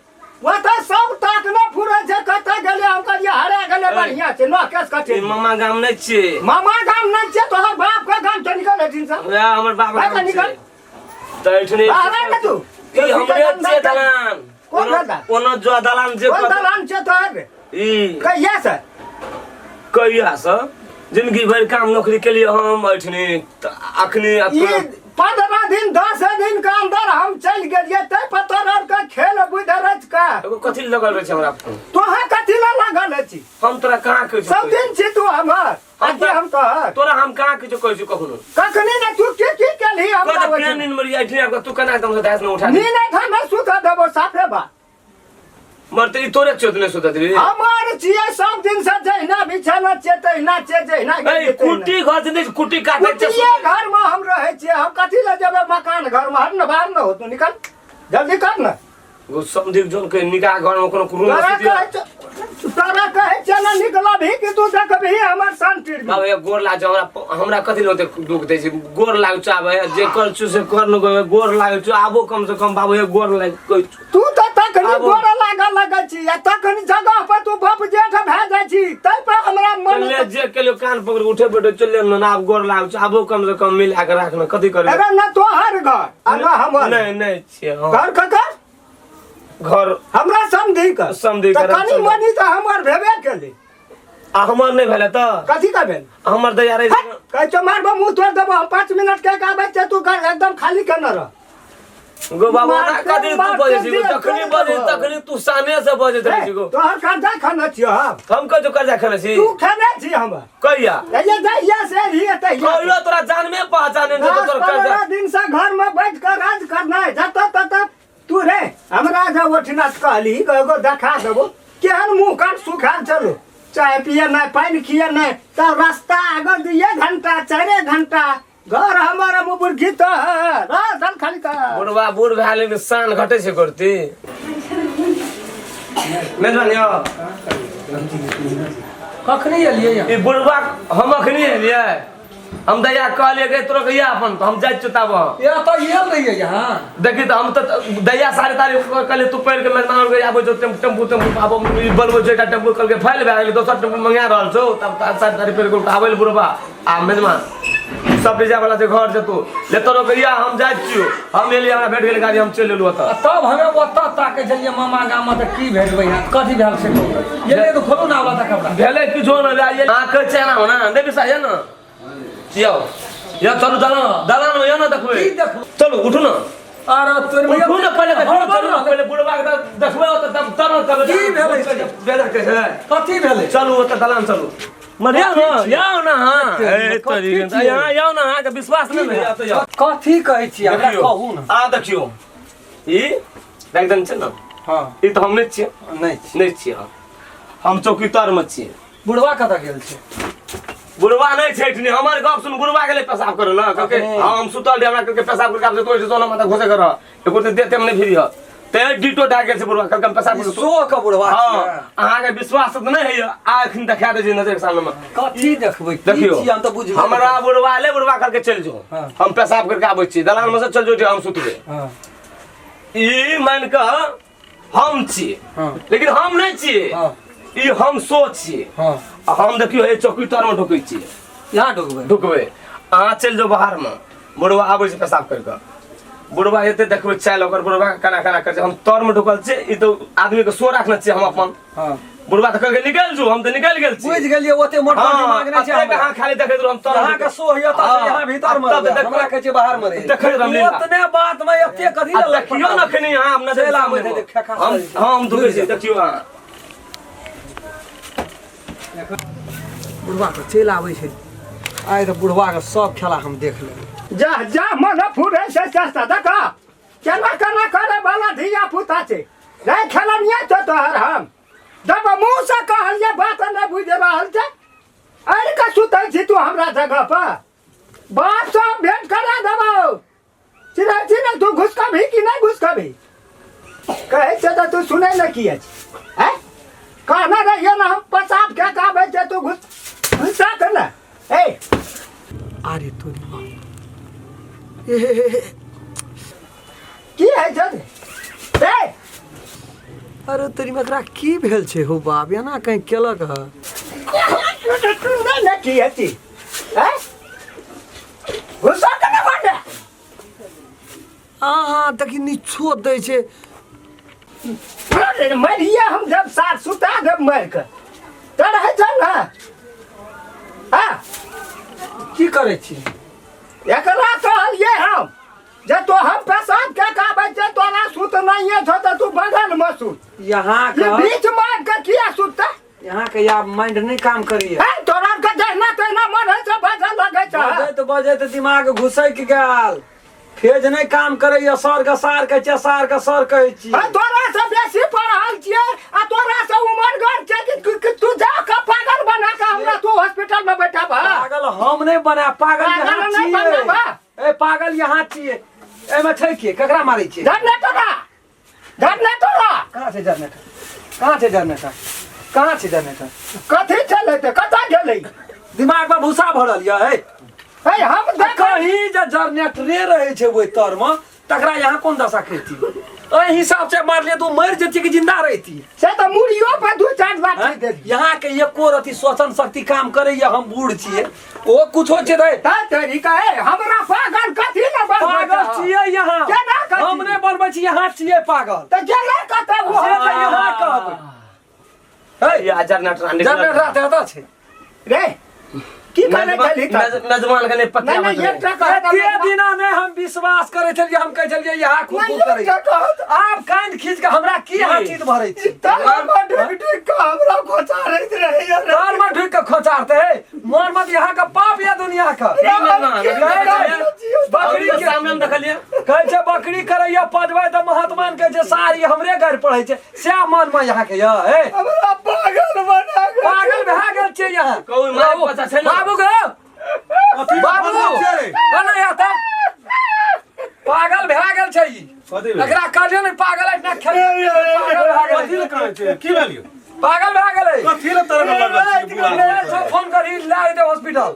ओतऽ सब ताकने फुरै छै कतऽ गेलै हम कहलियै हरा गेलै बढ़िआँ छै नह केस कटे ई मामा गाम नहि छियै मामा गाम नहि छियै तोहर बाप के गाम छै निकल एहिठिन से वएह हमर बाप भाग गाम निकल। छै तऽ एहिठिन बाहर आ ने तू ई हमरे छियै दलान कोन दलान? ओना जो दलान जे कोन दलान छै तोहर ई कहिया से कहिया से जिंदगी भरि काम नौकरी केलियै हम एहिठिनी तऽ अखनी ई 15 दिन 10 दिन के अंदर हम चलि गेलियै तै पर तोहर के खेल बुझि रच के एगो कथी लए लगल रहै छै हमरा फोन तोहर कथी लए लागल अछि हम तोरा कहाँ कहै सब छियौ दिन छी तू हमर आ के हम तोहर तोरा हम कहाँ किछो कहै छियौ कखनो कखनी ने तू की की केलही हमरा कह तऽ ओहिठाम? केहन नींद मरिया एहिठिनी आबि कऽ तू केना एकदम से दास में उठा नींद एखन नहि सुतऽ देबो साफे बात मरते ई तोरे चोत नहि सुतत रे हमर छियै सब दिन से जहिना बिछाना छियै तहिना छियै जहिना ए गेलियै तहिना। कुटी घर से नहि कुटी काटै छै कुटिये घर में हम रहै छियै हम कथी लए जेबै मकान घर में हट ने बाहर ने हो तू निकल जल्दी कर ने गो समधिक जोन के निकाह घर में कोनो रूम तोरा कहै छौ तोरा कहै छियै ने निकलबही कि तू देखबही हमर सन टीवी बाबा ये गोर लाग हमरा हमरा कथी लए ओते दुख दै छै गोर लाग चाबै जे कर छु से कर न गोर लाग छु आबो कम से कम बाबू ये गोर लाग कहै छु तू तऽ तखनी आबो। गोर लागऽ लगै छी आ तखनी जगह पर तू बाप जेठ भए जाइ छी ताहि पर हमरा मन ले जे केलियो कान पकड़ उठे बैठे चल ने आब गोर लाग छु आबो कम से कम मिला के राख न कथी करबै अरे न तोहर घर आ न हमर नहीं नहीं छियै हाँ। घर ककर घर हमरा समधी के समधी के, तऽ कनी समधी। मनी तऽ हमर भेबे केलै आ हमर नहीं भेलै तऽ कथी का भेल हमर दैया रहे हट, कहै छौ मारबो मुँह तोड़ि देबो हम 5 मिनट के आबै छियै तू घर एकदम खाली केने रह गो बाबा मारते- ना कथी तू मारते बजै छी दिया तखनी तोड़ि बजै देबो। तखनी तू साने से बजैत रहै छी गो तोहर कर्जा खाना छियो हम हम कहियो कर्जा खेने छी तू खेने छी हमर कहिया कहिया जहिया से रहिए तहिया कहियो तोरा जानमे पहचाने नहीं दस तोर कर्जा 15 दिन से घर में बैठ कर राज करना है जतऽ ततऽ तू रे हमरा जे ओठिना से कहली एगो देखा देबो केहन मुँह कान सुखाल चलो चाय पिए नहीं पानि खिए नहीं तब रास्ता आगे 2 घंटा 4 घंटा घर हमर मुर्गी तो रात खाली कर बुढ़वा बूढ़ भए गेलै शान घटै छै करती मेजबान यौ कखनी एलियै यहाँ ई बुढ़वा हम अखनी एलियै हम दैया कहलियै कि तोरा कहिया अपन तऽ हम जाइ छियौ ताब या तऽ आयल रहियै यहाँ देखी तऽ हम तऽ दैया साढ़े तारीख कहलियै तू पढ़ि के मेजबान के आबै छौ टेम्पू टेम्पू आबो ई बनबै छौ एकटा टेम्पू कहलकै फाइल भए गेलै दोसर टेम्पू मंगा रहल छौ तब साढ़े तारीख पढ़ि के आबै लए बुढ़वा आ मेजबान सब रिजर्व वाला छै घर से तू ले तोरो कहिया हम जाइ छियौ हम एलियै हमरा भेट गेल गाड़ी हम चलि एलहुँ ओतऽ आ तब हमे ओतऽ ताकै छलियै मामा गाममे तऽ की भेटबै यहाँ कथी भेल से कहू ये तो खोलू ना आबला कपड़ा भेलै किछो नहि भेल अहाँ कहै छियै एना होना नहि बिसाइए ने यौ या चलू दलान दलान में या ना देखबै की देखबै? चलू उठू ना अरे तोर उठू ना पहिले देखू चलू ना पहिले बुढ़वा के देखबै ओतऽ तब तब ना कहबै की भेलै? बेदर के छै कथी भेलै चलू ओतऽ दलान चलू मरिया ना याओ ना हाँ ए तोरी यहाँ याओ ना अहाँके विश्वास नहि होइए तऽ याओ कथी कहै छी हमरा देखियौ कहू ना आ देखियौ ई एकदम छै ना हाँ ई तऽ हम नहि छियै नहि छी नहि छियै हम हम चौकी तरमे छियै बुढ़वा कतऽ गेल छै बुढ़वा नहि छै एठनी हमर गप सुन बुढ़वा गेलै पेशाब करे लए कहलकै हाँ हम सुतल रही हमरा कहलकै पेशाब करके आबै तोरे सोना माथा घोसे कर एको ते देते हम नहि फिरी ते डिटो दए गेल छै बुढ़वा कहलकै हम पेशाब करे सो के बुढ़वा हाँ अहाँके विश्वास तऽ नहि होइए आ एखन देखा दै छै नजर के सामने कथी देखबै की देखियौ छी हम तऽ बुझबै हमरा बुढ़वा एलै बुढ़वा कहलकै चलि जो हाँ। हम पेशाब करके आबै छी दलान मे से चलि जो हम सुतबै हाँ ई मान कऽ हम छी हाँ। लेकिन हम नहि छियै हाँ। ई हम सो छियै हाँ आ हम देखियौ एहि चौकी तरमे ढुकै छियै यहाँ ढुकबै ढुकबै अहाँ चलि जाउ बाहरमे बुढ़वा आबै छै पेशाब करि कऽ बुढ़वा एते देखबै चालि ओकर बुढ़वा के केना केना करै छै हम तरमे ढुकल छियै ई तऽ आदमीके सो राखने छियै हम अपन हाँ बुढ़वा तऽ कहलकै निकलि जो हम तऽ निकलि गेल छी बुझि गेलियै ओते मोटका हाँ, दिमाग नहि छै एतेक हमरा। अहाँ खाली देखैत रहू हम तर अहाँ के सो होइए तऽ हाँ, यहाँ भीतर तब मरबै देख- हमरा कहै छै बाहर मरे देखैत रहब लीला। ओतने बात में एते कथी आ लए देखियौ ने एखनी अहाँ अपना चलि आबै सामने छै, खेखा हम छै। हाँ, हम ढुकै छी देखियौ अहाँ बुढ़वा के चलि आबै छै आइ तऽ बुढ़वा के सब खेला हम देख लेबै जा जा मन फुरे से सस्ता देख केना केना करे वाला धिया पुता छै रे खेलनिया छौ तोहर हम जब मुँह से कहलिए बात नहि बुझि रहल छै आनि कऽ सुतै छी तू हमरा जगह पर बाप से हम भेंट करा देबौ चिन्है छी ने तू घुसकबही कि नहि घुसकबही कहै छै तऽ तू सुनै ने किए छी आँय कहने रहियै ने हम पेशाब कए कऽ आबै छै तू घुस घुसा के ने ए अरे तोरी माँ ए हे हे हे। की होइ छै रे ए अरे तोरी में एकरा की भेल छै हो बाप एना कहीं केलक ह नहि ने की हेती आँय घुसा के ने बाटे अहाँ देखी निछो दै छै अरे मरिए हम जब सार सुता देब मरि कऽ तऽ रहै छै ने हाँ की करै छी एकरा कहलिए हम जे तो हम पेशाब के काबै छै तोरा सुत नहीं छौ तऽ तू बगल में सुत यहाँ ये के बीच में के किया सुतता यहाँ के आब माइंड नहीं काम करिए है तोरा के जहिना तहिना मन होइ छै बाजऽ लगै छै बजैत बजैत दिमाग घुसैक गेल फेज नहि काम करैया सर के सार कहै छियै सार के सर कहै छी आ तोरा से बेसी पढ़ल छियै आ तोरा से उमरगर छै कि कि- कि तू जा के पागल बना के हमरा तू हॉस्पिटल में बैठाबह पागल हम नहि बना पागल पागल यहाँ नहि छियै बनाबह। ए पागल यहाँ छियै एहिमे छै के ककरा मारै छियै जनरेटरा जनरेटरा कहाँ छै जनरेटर कहाँ छै जनरेटर कहाँ छै जनरेटर कथी चलै ते कतऽ गेलै दिमाग में भूसा भरल यऽ हे हे हम देख कहीं जे जनरेटरे रहै छै ओहि तर में तकरा यहाँ कोन दशा खेती एहि हिसाब से मारलियै तू मरि जेती कि जिंदा रहती से तऽ मुड़ियो पर दू चारि लाठी दे दियौ यहाँ के एको रति श्वसन शक्ति काम करैया हम बूढ़ छियै ओ कुछो छै रे ता तेरी कहे हमरा पागल कथी ने बनबै पागल छियै यहाँ केना कथी? हम नहि बनबै छी यहाँ छियै पागल तऽ गेलै कतऽ ओ से तऽ यहाँ कहबै हे या जनरेटर जनरेटर रात एतऽ छै रे की कहने छली तऽ मेजबान के नहि पता नहि नहि एकटा कहत एते दिना नहि हम विश्वास करै छलियै हम कहै छलियै यहाँ खूब नहि खूब करै एकटा कहत आब कान खींच के हमरा की हाथी भरै छी तर में ढुक ढुक के हमरा खोचारैत रहैया रे तर में ढुक के खोचारते है मन मत यहाँ का पाप या दुनिया का बकरी के सामने में देखलियै कहै छै बकरी करैया पजबै तऽ महात्मा कहै छै सारी हमरे घर पढ़ै छै सएह मन में यहाँ के य हे हमरा पागल बना गेल पागल भए गेल छै यहाँ कहू, माय बच्चा छै ने? बाबू गो बाबू ना यहाँ तऽ पागल भए गेल छै ई कथी भेल? एकरा कहलियै ने पागल एहिठिना खेल पागल भए कथी गेलै लए कानै छै की भेल यौ पागल भए गेलै कथी लए तरह लगल छै बुढ़ा ले छौ फोन करी ले आइ हॉस्पिटल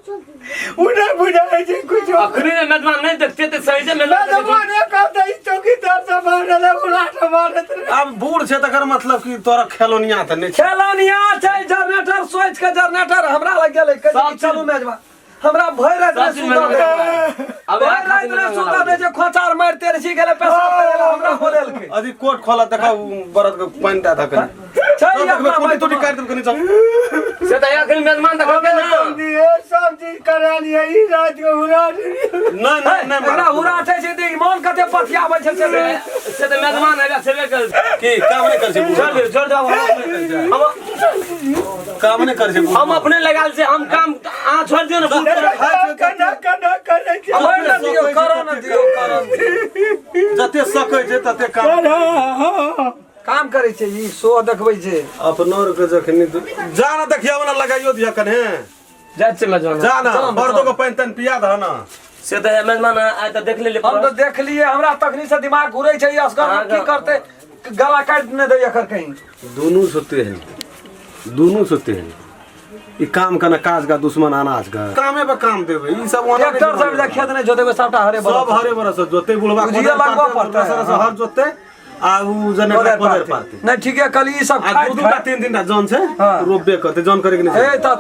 उ नहि बुझै छै कुछो अखनी ने मेजबान नहि देखते तऽ सही से मेजबान मेजबान कहतै ई चौकीदार सब मारल उलाट मारत रहे आब बूढ़ छै तकर मतलब कि तोरा खेलौनिया तऽ नहि छै खेलौनिया छै जनरेटर सोच के जनरेटर हमरा लग गेलै कहै छै कि चलू मेजबा हमरा भरि राति सब चीज नहि सुतऽ मेजबान दै अब भरि राति नहि सुतऽ दै छै खोचार मारिते रहै छी गेलै पेशाब करै लए हमरा बोलेलकै अथी कोट खोला देखा बरद के पानि दए दऽ कनि छै चल अपना देखबै, माय कुटी तोटी काटि देब कनि चल। से तऽ एखन मेजमान देखलकै ना। समझी सब चीज करा लियै ई रात के उड़ा देलियै। नहि नहि नहि एकरा हुरा छै से देख मन कते पथियाबै छै से से तऽ मेजमान हेबे छेबे कर की काम नहि करै छै छोड़ बूढ़? दे, छोड़ दे। हम काम नहि करै छै बूढ़। हम अपने लगाल से हम काम अहाँ छोड़ दियौ ने बूढ़। केना केना करै छै छोड़ि ने दियौ करऽ ने दियौ करऽ ने दियौ। जते सकै छै तते काम हाँ, काम करै छै ई शो देखबै छै। अपनो आर के जखनी जा ना देखिया वाला लगाइयो दिया कने। जाइ छियै मेजमान। जा ना बर्दो के पानि तानि पिया दह ना। से तऽ मेजमान आइ तऽ देख लेलियै। हम तऽ देख लिए, हमरा तखनी से दिमाग घुरै छै ई असगर में की करतै, गला काटि ने दै एकर कहीं। दुनू सोते हैं, दुनू सोते हैं। ई काम का ना काज का दुश्मन अनाज का कामे पर काम देबै ई सब ओना नहि ट्रैक्टर सब जे खेत नहि जोतेबै सबटा हरे सब हरे बरस जोते बुढ़वा बुझिए लगबऽ पड़तै। रस हर जोते आ उ जने कोदारि कोदारि पारतै। पारतै। नहि ठीके कहली ई सब आ खाइत दू दूटा खाइत तीन तीन टा जन छै हाँ। रोपबे करतै जन करे के नहि ए तऽ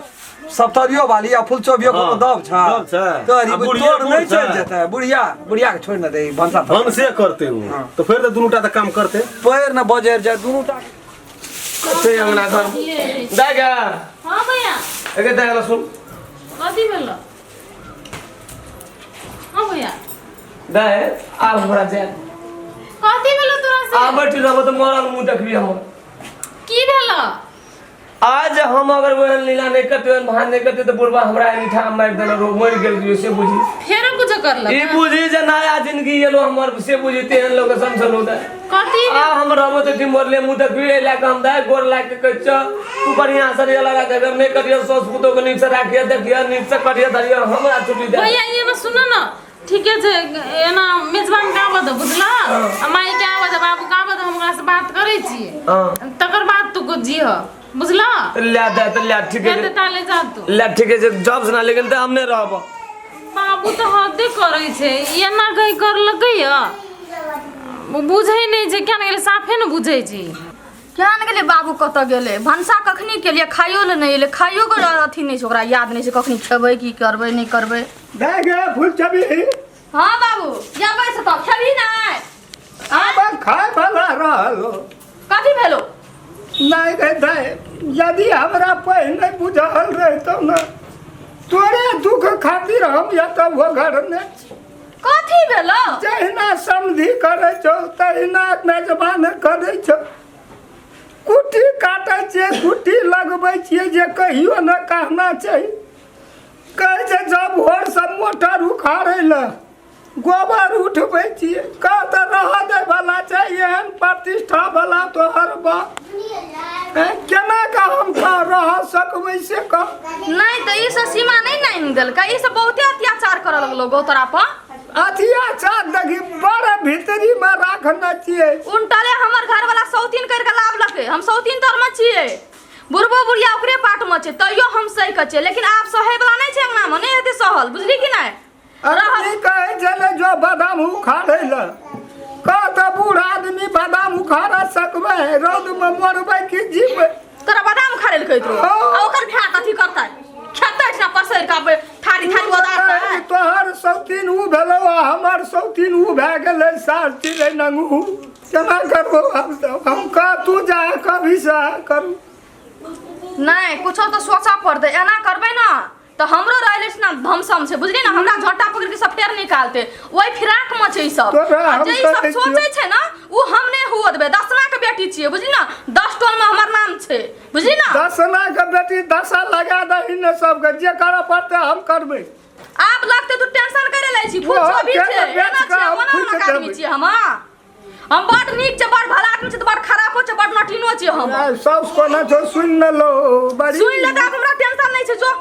सप्तरियो वाली आ फुलचोबियो कोनो हाँ, दब छै। दब छै। तोरी आ बुढ़िया तोर नहि बूढ़ छै। चलि जेतै। बुढ़िया बुढ़िया के छोड़ि ने दे भनसा तर। भनसे करतै उ तऽ फेर तऽ दुनू टा तऽ काम करतै। पैर ने बजरि जाय दुनू टा। कते अंगना घर दाइ गे। हाँ भैया। एके दाइ गेलो सुन। कथी भेलो? हाँ भैया। दाइ आब हमरा जाय। कथी भेलो तोरा से? आब बैठ रहबो तऽ मरल मुँह देखबी हमर। की भेलो? आज हम अगर ओहन लीला नहि करते ओहन भान नहि करते तऽ बुढ़बा हमरा एहिठाम मारि देने रहो मरि गेल रहियो से बुझी। फेरो कुछ करलक? ई बुझी जे नया जिंदगी एलो हमर से बुझी तेहन लोक के समझल होता। कथी? आ हम रहबो तऽ ठीक मरले मुँह देखबी एहि लए कऽ हम दाइ गोर लागि के कहै छियौ तू बढ़िआँ से रहियो लड़ा झगड़ नहि करियो साउस पुतोह के नीक से राखियो देखियो नीक से करियो धरियो हमरा छुट्टी दे। भैया ये ना सुनो ना ठीके छै एना मेजबान के आबऽ दे बुझलह आ माई के आबऽ दे बाबू के आबऽ दे हम ओकरा से बात करै छियै। हाँ। तकर बाद तू जिह बुझलह। तऽ लए दे तऽ लए ठीके फेर छै। तऽ ताले जा तू। लए ठीके छै जॉब से ना लेकिन तऽ हम नहि रहब। बाबू तऽ हदे करै छै एना कहीं करलकै या बुझै नहि छै किया ने गेलै साफे ने बुझै छै। केना ने गेलै बाबू कतऽ गेलै भनसा कखनी केलियै खाइयो लए नहि एलै खाइयो के अथी नहि छै ओकरा याद नहि छै कखनी खेबै की करबै नहि करबै। दे गे फूल छबी। हाँ बाबू जेबै से तब खेबही नहि? आब खाय वाला रहल। कथी भेलो? नहि रे दाइ यदि हमरा पहिने बुझल रहितौ ने तोरे दुख खातिर हम एतऽ घर नहि। कथी भेलो? जहिना समधि करै छौ तहिना मेजबान करै छौ। कुट्टी काटै छियै कुट्टी लगबै छियै जे कहियो ने कहना चाही। कहै छै जब भोरसँ मोटर उखाड़ै लए गोबर उठबै छियै कह तऽ रहऽ दै वाला छै एहन प्रतिष्ठा वाला तोहर बाप केना कऽ हम कह रह सकबै से कह। नहि तऽ ई सब सीमा नहि नानि देलकै ई सब बहुते अत्याचार करऽ लगलो गौ तोरा पर। अत्याचार देखी बड़ भीतरी में राखने छियै। उनटले हमर घर वाला सौतीन करि कऽ लाबलकै हम सौतीन तर में छियै बुढ़बो बुढ़िया ओकरे पाट में छै तैयो हम सहि कऽ छियै लेकिन आब सहै वाला नहि छै अंगना में नहि हेतै सहल बुझली कि नहि। अरे कहै छलै जो बादाम उखाड़ै लए कह तऽ बूढ़ आदमी बादाम उखाड़ सकबै रौदमे मरबै कि जीबै। तोरा बादाम उखाड़ै लए कहैत रहौ हाँ। आ ओकर भाय कथी करतै खेतै ना पसरि कऽ थारी थारी ओदारतै। तोहर सौतीन उ भेलौ आ हमर सौतीन उ भए गेलै सार चिड़ै नंगू केना करबो हम तऽ हम कह तू जा कभी से करू। नहि कुछो तऽ सोचऽ पड़तै एना करबै ना तऽ हमरो रहले छै ना धमसम छै बुझली ना हमरा झोटा पकड़ के सब फेर निकालते ओहि फिराक में छै ई सब। तोरा आ हम जे ई सब कहै छियौ। सोचै छै ना उ हम नहि हुअ देबै। दसना के बेटी छियै बुझली ना 10 टोल में हमर नाम छै बुझली ना। दसना के बेटी दशा लगा दही ने सबके जे करऽ पड़तै हम करबै। आब लगतै तू टेंशन करे लै छी फूल ओहो चोभी के छै बेच एना कऽ छियै हम ओना फूकि ओना के आदमी देबै। छियै हम। हम बड़ नीक छै बड़ भला आदमी छै तऽ बड़ खराबो छै बड़ नटीनो छियै हम। आइ साउस कोना छौ सुनि ने लो बड़ी। सुनि ले तऽ आब हमरा टेंशन नहि छै जो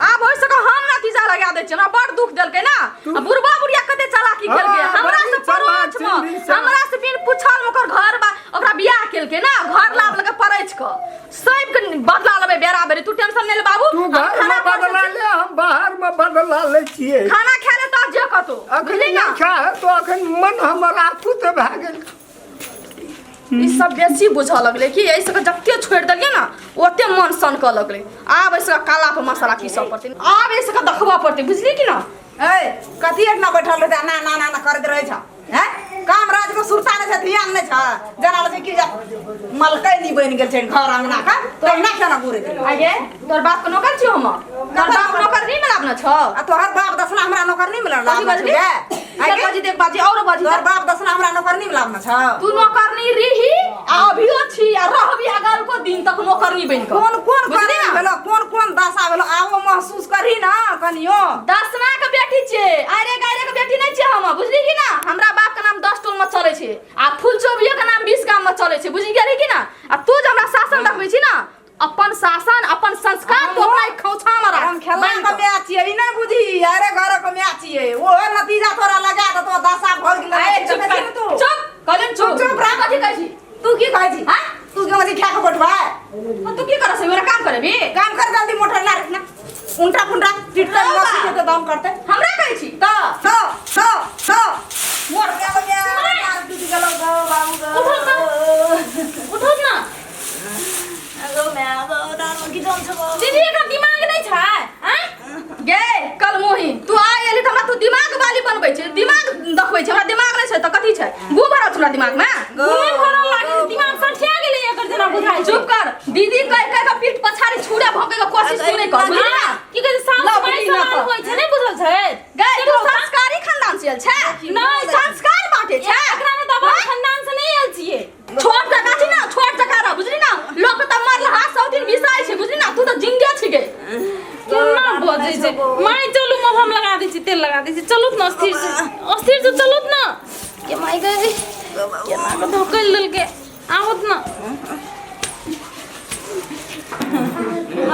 आब हो सके हम नतीजा लगा दै छियै हमरा बड़ दुख देलकै ना। आ बुढ़बा बुढ़िया कते चालाकी केलकै हाँ, हमरा बड़ी से परोछ चालाक में चिन्नी छै। हमरा से बिन पूछल में ओकर घर बा ओकरा बियाह केलकै ना घर लाबलकै परैछ कऽ सबके बदला लेबै बेरा बेरी। तू टेंशन नहि ले बाबू तू हम घर में खाना बदला ले हम बाहर में बदला लै छियै। खाना खा ले तऽ जे कतौ अखन बुझली ना। नहि खा तो अखन मन हमर आकुत भए गेल। ई सब बेसी बुझऽ लगलै कि एहि सबके जते छोड़ि देलियै ना ओते मन सनकऽ लगलै। आब एहि सबके काला पर मसाला पीसऽ पड़तै आब एहि सबके देखबऽ पड़तै बुझली कि ना। ए कथी एतना बैठल रहै ना ना ना ना करैत रहै छ हैं? काम राज के सुरता नहि छै ध्यान नहि छै जेना लगै छै कि जे मलकै नहि बनि गेल छै घर अंगना के तहिना केना घुरैत रहै आगे तोर बाप के नौकर छियो हम तोर बाप के नौकर नहीं मिलाब न छौ आ तोहर बाप दसना हमरा नौकर नहीं मिलल कथी बजली आगे बाजी देख बाजी और बाजी तोहर बाप दसना हमरा नौकर नहीं मिलाब न छौ तू नौकरनी रही आ अभियो छी आ रहबी अगल को दिन तक नौकरनी बनि कऽ कोन कोन बुझली करे ना? भेलो कोन कोन दशा भेलो आबो महसूस करही ना कनियो दसना के बेटी छियै आरे गायरे के बेटी नहीं छियै हम बुझली कि ना हमरा बाप के नाम 10 टोल में चलै छै आ फूल चोबियो के नाम 20 गाम में चलै छै बुझि गेली कि ना आ तू जे हमरा शासन देखबै छी ना अपन शासन अपन संस्कार तू अपना एक खौछा में राख हम खेला के माय छियै ई नहि बुझी अरे घर के माय छियै ओहो नतीजा तोरा लगा देतो दशा भऽ गेल अरे चुप कर तू चुप कहलिन चुप चुप रह। कथी कहै छी तू की कहै छी हाँ? तू के मजी खा के बैठबै हाँ, तू की करऽ से मेरा काम करेबी काम कर जल्दी मोटर ला रखना उल्टा पुंटा टिटकर हाँ बा। मसी के तो दम करते हमरा कहै छी त त त त मोर के गया यार टूट गेलो गो बाबू गो उठो त। उठो ना गो मैं गो दारू की दम छबो दीदी एकर दिमाग नहीं छै आँय गे कल मोही तू आ एली त हमरा तू दिमाग वाली बनबै छै दिमाग देखबै छै हमरा दिमाग नहि छै त कथी छै गु भरल छै हमरा दिमाग में घूमे भरल लागे छै, दिमाग सठिया गेलै एकर जेना बुझाइ छै चुप कर दीदी कह कह के पीठ पछाड़ी छुरा भोंके के कोशिश तू नहीं कर बुझली ना की कहै छै सास लव माय की ना समान कर। होइ छै नहि बुझल छै गे तू संस्कारी खानदान से आयल छै नहि। संस्कार बाटे छै एकरा मे तऽ अपन खानदान से नहि आयल छियै छोट जगह छी ना छोट जगह रह बुझली ना लोक त मरल हाथ सौ दिन बिसाइ छै बुझली ना तू त जिंदे छी गे केना बजै छै माय चलू मलहम लगा दै छी तेल लगा दै छी चलू ने अस्थिर से अस्थिर से चलू ने के माय गई केना के धोकल देलकै आबत न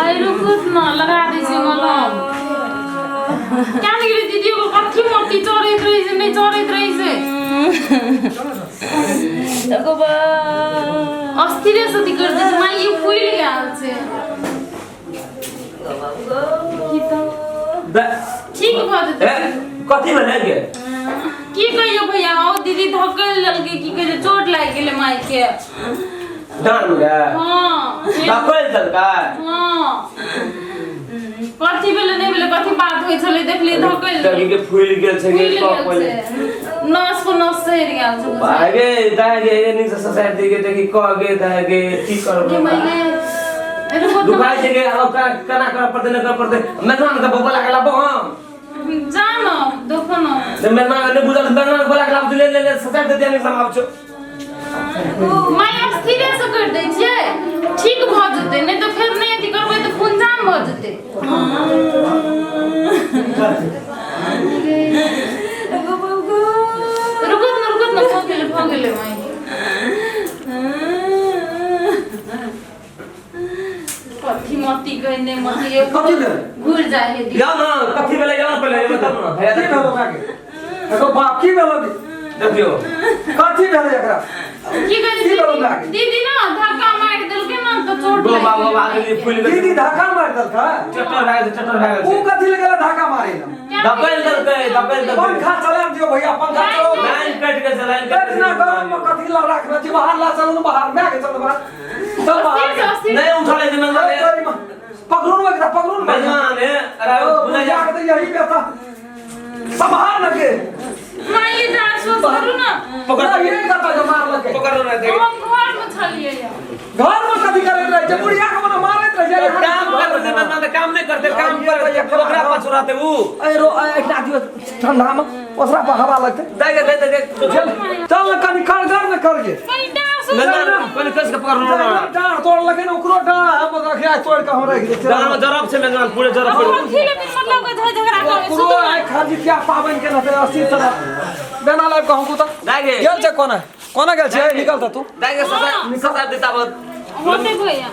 अरे रुकू न लगा दै छी मलहम क्या ने गेलै दीदी ओकर कथी मोती चढ़ैत रहै छै नहि चढ़ैत रहै छै अस्थिरे से दिक्कत छै माय ई फूलि गेल छै की तऽ ठीक भऽ जेतै कथी भेलै गे की कहियो भैया ओ दीदी धकेल देलकै की कहै छै चोट लागि गेलै माय के डाँड़ में गए हाँ धकेल देलकै हाँ कथी भेलै नहि भेलै कथी बात होइ छलै देखलियै धकेल तभी के फूलि गेल छै गे फूलि कह गेल पहिले छै नस को नस सड़ि गेल छै बुझाइ। गे दाय गे एनी से ससारि दे गे देखी कह गे दाय गे की गे करबै माय गे रुको तऽ दुखाइ छै गे आब केना करऽ पड़तै नहि करऽ पड़तै मेहमान के बोला के लाबो हम जा न देखो न से मेहमान के नहि बुझल मेहमान के बोला के लाबो ले ले ले ससारि दे दिया नहीं आब छौ माय स्थिरे से कर दै छियै ठीक भऽ जेतै नहि तऽ फेर नहि अथी करबै तऽ खून जाम भऽ जेतै रुकत न रुकत न भऽ गेलै भऽ गेलै माय कथी मती गई नहि मती कथी भेलै? घुर जाइ है या ना कथी भेलै या ना पहिले ये बताउ ना भैया की भेलो ओकरा के एगो बाप की भेलो गे? देखियो कथी भेलै एकरा की कहै की भेलो ओकरा दीदी के? दीदी ना धक्का मारि देलकै ना तऽ चोट गो लागि बाबा गेलै बाबा गेली फूलि गेल दीदी धक्का मारि देलकै चट्टर भए गेल चट्टर भए ऊ गेल कथी लए गेलै धक्का मारै लए धकेल देलकै धकेल देलकै पंखा चला दियो भैया पंखा चलाओ लाइन कटि गेल छै लाइन कटि इतना गरम में कथी ला राखना छी बाहर ला चलू बाहर मैं के चल बाहर चल बाहर अस्थिर से अस्थिर नहीं उठले छै मेहमान पकड़ू ना एकरा पकड़ू ना मेहमान है अरे ओ बुझा बुझा के तो यही पे था संभाल न के माय ये डांस वांस करू ना पकड़ पकड़ ये करता जो मार लके पकड़ ना देख हम घर में छलियै यऽ घर में कथी करैत रहे छै बुढ़िया के मने मारैत रहे छै काम करते मेहमान तो काम नहीं करते काम करते ओकरा पाछू रहते ऊ ए रो एकटा दियो ठंडा में ओसरा पर हवा लगते दे दे दे दे चल चल न कनी कर कर न कर के कनी डांस मेहमान कनी कस के पकड़ लो ना डाँड़ तोड़ लगे ने ओकरो डाँड़ हम रखे तोड़ के हम रख दे डाँड़ में जरब छै मेहमान पूरे जरब छै कथी ले बिन मतलब के झगड़ा करै ओकरो आइ खाली क्या पाबनि केना ते 80 तरह बेना लाइब कहूँ तू तऽ दाइ गे गेल छै कोना कोना गेल छै निकल तऽ तू दाइ गे ससा ससा देता बहुत होते भैया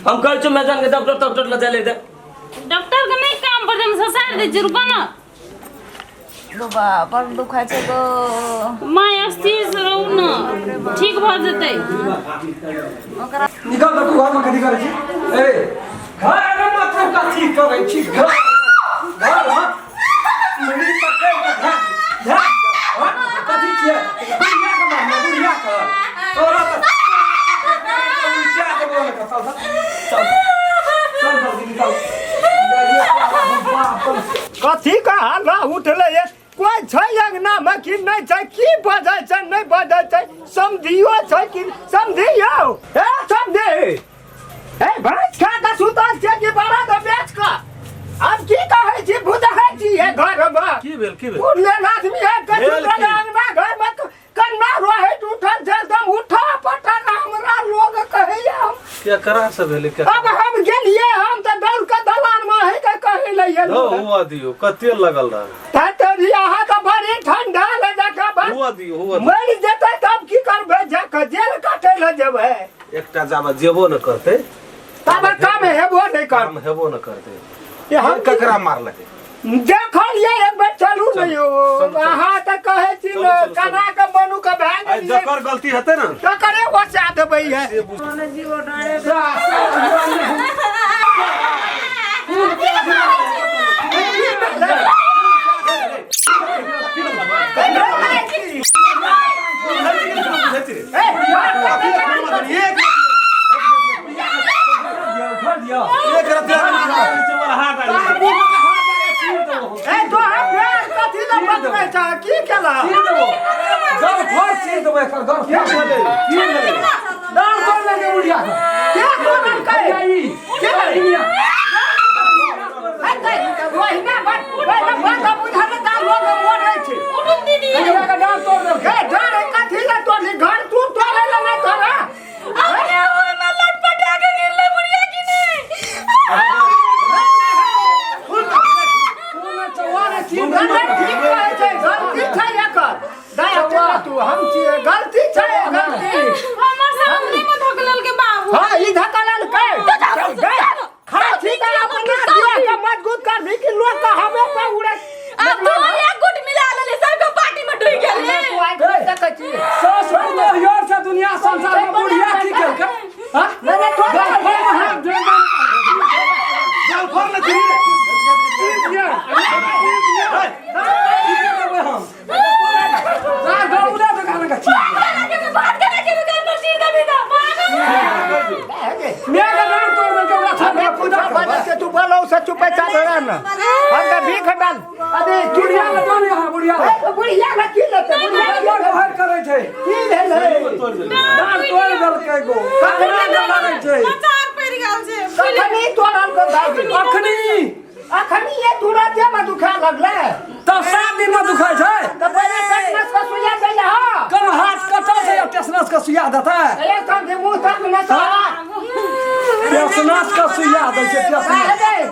हम कहै छी मेहमान के डॉक्टर तॉक्टर ल जाय ले दे डॉक्टर के नहि काम पर हम ससार दै छी रुको ना गो बा बड़ दुखाइ छै गो माय अस्थिर से रहू न ठीक भऽ जेतै निकल तऽ तू घरमे कथी करै छी ए घरमे तू कथी करै छी घर घरमे मुड़ी पकड़ि कऽ धए धए हँ? कथी छियै बुढ़िया के मारने बुढ़िया के तोरा तऽ उल्टा देबो ने चल चल चल चल जल्दी निकल बाप कथी का हल्ला उठलै ये कोई छै अंगना में कि नहीं छै के की बजै छै नहि बजै छै समधियो छै कि समधियो हे समधि हे भैंस खा कऽ सुतल छियै कि बड़ा दऽ बेच कऽ आब की कहै छी बुझै छी हे घरमे की भेल की भेल बुझले आदमी है कछु भेल की? अंगना घरमे कन्ना रोहित उठल छै एकदम उठा पटक हमरा लोग कहैया हम केकरा से भेलै केकरा अब हम गेलिए हम तऽ दौड़ के दलान में है के कहै ले धौ एलहुँ हुआ दियौ कते लगल रहल तेरी अहाँ तऽ बड़ी ठंडा ले जाके बस हुआ दियौ हुआ दियौ मरि जेतै तब की करबै जाके जेल काटै लए जेबै एकटा जाबे जेबो न करतै तब काम हेबो नहि कर काम हेबो न करतै ये हम ककरा मारलकै देखलियै एक बेर चलू ने यौ चलू, चलू। अहाँ तऽ कहै छी चलू, ने चलू, चलू। केना के मनु के भए आइ गेलियै जकर गलती हेतै ने तकरे बचा देबै है से बुझ एक रतिया ए तोहर प्यार कथी लए बतबै छह की केला के तोड़ल कै के ओहिना बट ओहिना बात बुझल ता लोग मरै छै उठू दीदी हे डर कथी लए तोड़ली घर तू तोड़ै लए नहि तोड़ा अपने ओय में लटपटा के गिरले बुढ़िया की नहीं नहीं ठीक कहै छै गलती छै एकर दया चला तू हम छियै गलती छै गलती हमर सामने में धकलल के बाबू हाँ ई धकलल कै खा छी तऽ अपना दिया के मजबूत कर भी कि लोग के हमे पे उड़े अब तू एक गुट मिला लेले सबके पार्टी में डूब गेले तू आइ के देखै छी सास पुतोह यार से दुनिया संसार में बुढ़िया की केलकै हाँ? नहीं नहीं तोड़ गल फोड़ में हाथ दे दे। गल फोड़ ले छी चीर दिया। चीर दिया। चीर देबै हम। ना गौरा दुकान का चीर दिया। के में बात करे के दुकान पर चीर दबी ना पागल मेघ नाम तोड़ देलकै ओकरा छोड़ हमे दे, पूजा पूजा करबै। बजै से तू बोलो से चुपे चाप रह ना हम तऽ भीख डाल अरे बुढ़िया ले तोड़ यहाँ बुढ़िया ले। ए, बुढ़िया ले की लेतै बुढ़िया बुढ़िया ले व्यवहार करै छै की भेलै डाँड़ तोड़ि देलकै गो कखनी लगै छै मचार पड़ि गेल छै कखनी तोड़ल को दादी अखनी अखनी ये तुरंते में दुखा लगलै तब 7 दिन में दुखाइ छै तऽ पहिले टेटनस के सुइया दै लए हँ कम हाथ कतऽ से टेसनस के सुइया देतै ए समझे मुँह तक न सहा टेसनस के सुइया दै छै टेसनस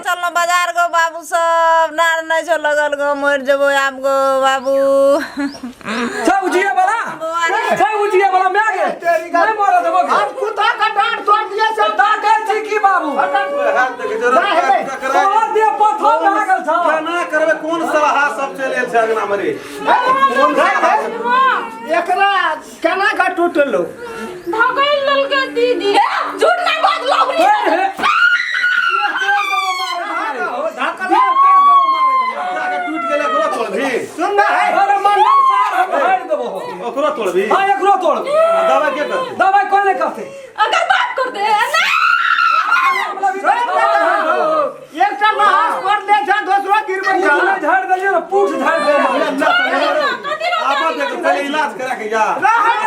चलना बाजार गो बाबू सब नार नहीं छो लगल गो मर जेबो आब गो बाबू छै उजिए वाला छै उजिए वाला मैं गे नहीं मरऽ देबो गे हम कुत्ता का डांट तोड़ दिए से ताकै छी की बाबू तोहर देह पत्थर भए गेल छौ केना करबै कोन सलाह सब चलि आयल छै अंगना मे रे एकरा केना का टूटलो धकल ललके दीदी झूठ नहीं बात लोग हे हे टूटि गेलै ओकरो तोड़बही सुन ना है अरे मंडल साहब हम भरि देबो ओकरो तोड़बही हाँ एकरो तोड़ आ दवाइ के करतै दवाइ कोई नहीं करते अगर बात कर दे ना एकटा लहास पर ले जा दोसरो गिरबै पूछ जा नहीं झाड़ देलियै ने पूछ झाड़ देलियै आबऽ देख पहिले इलाज करा के जा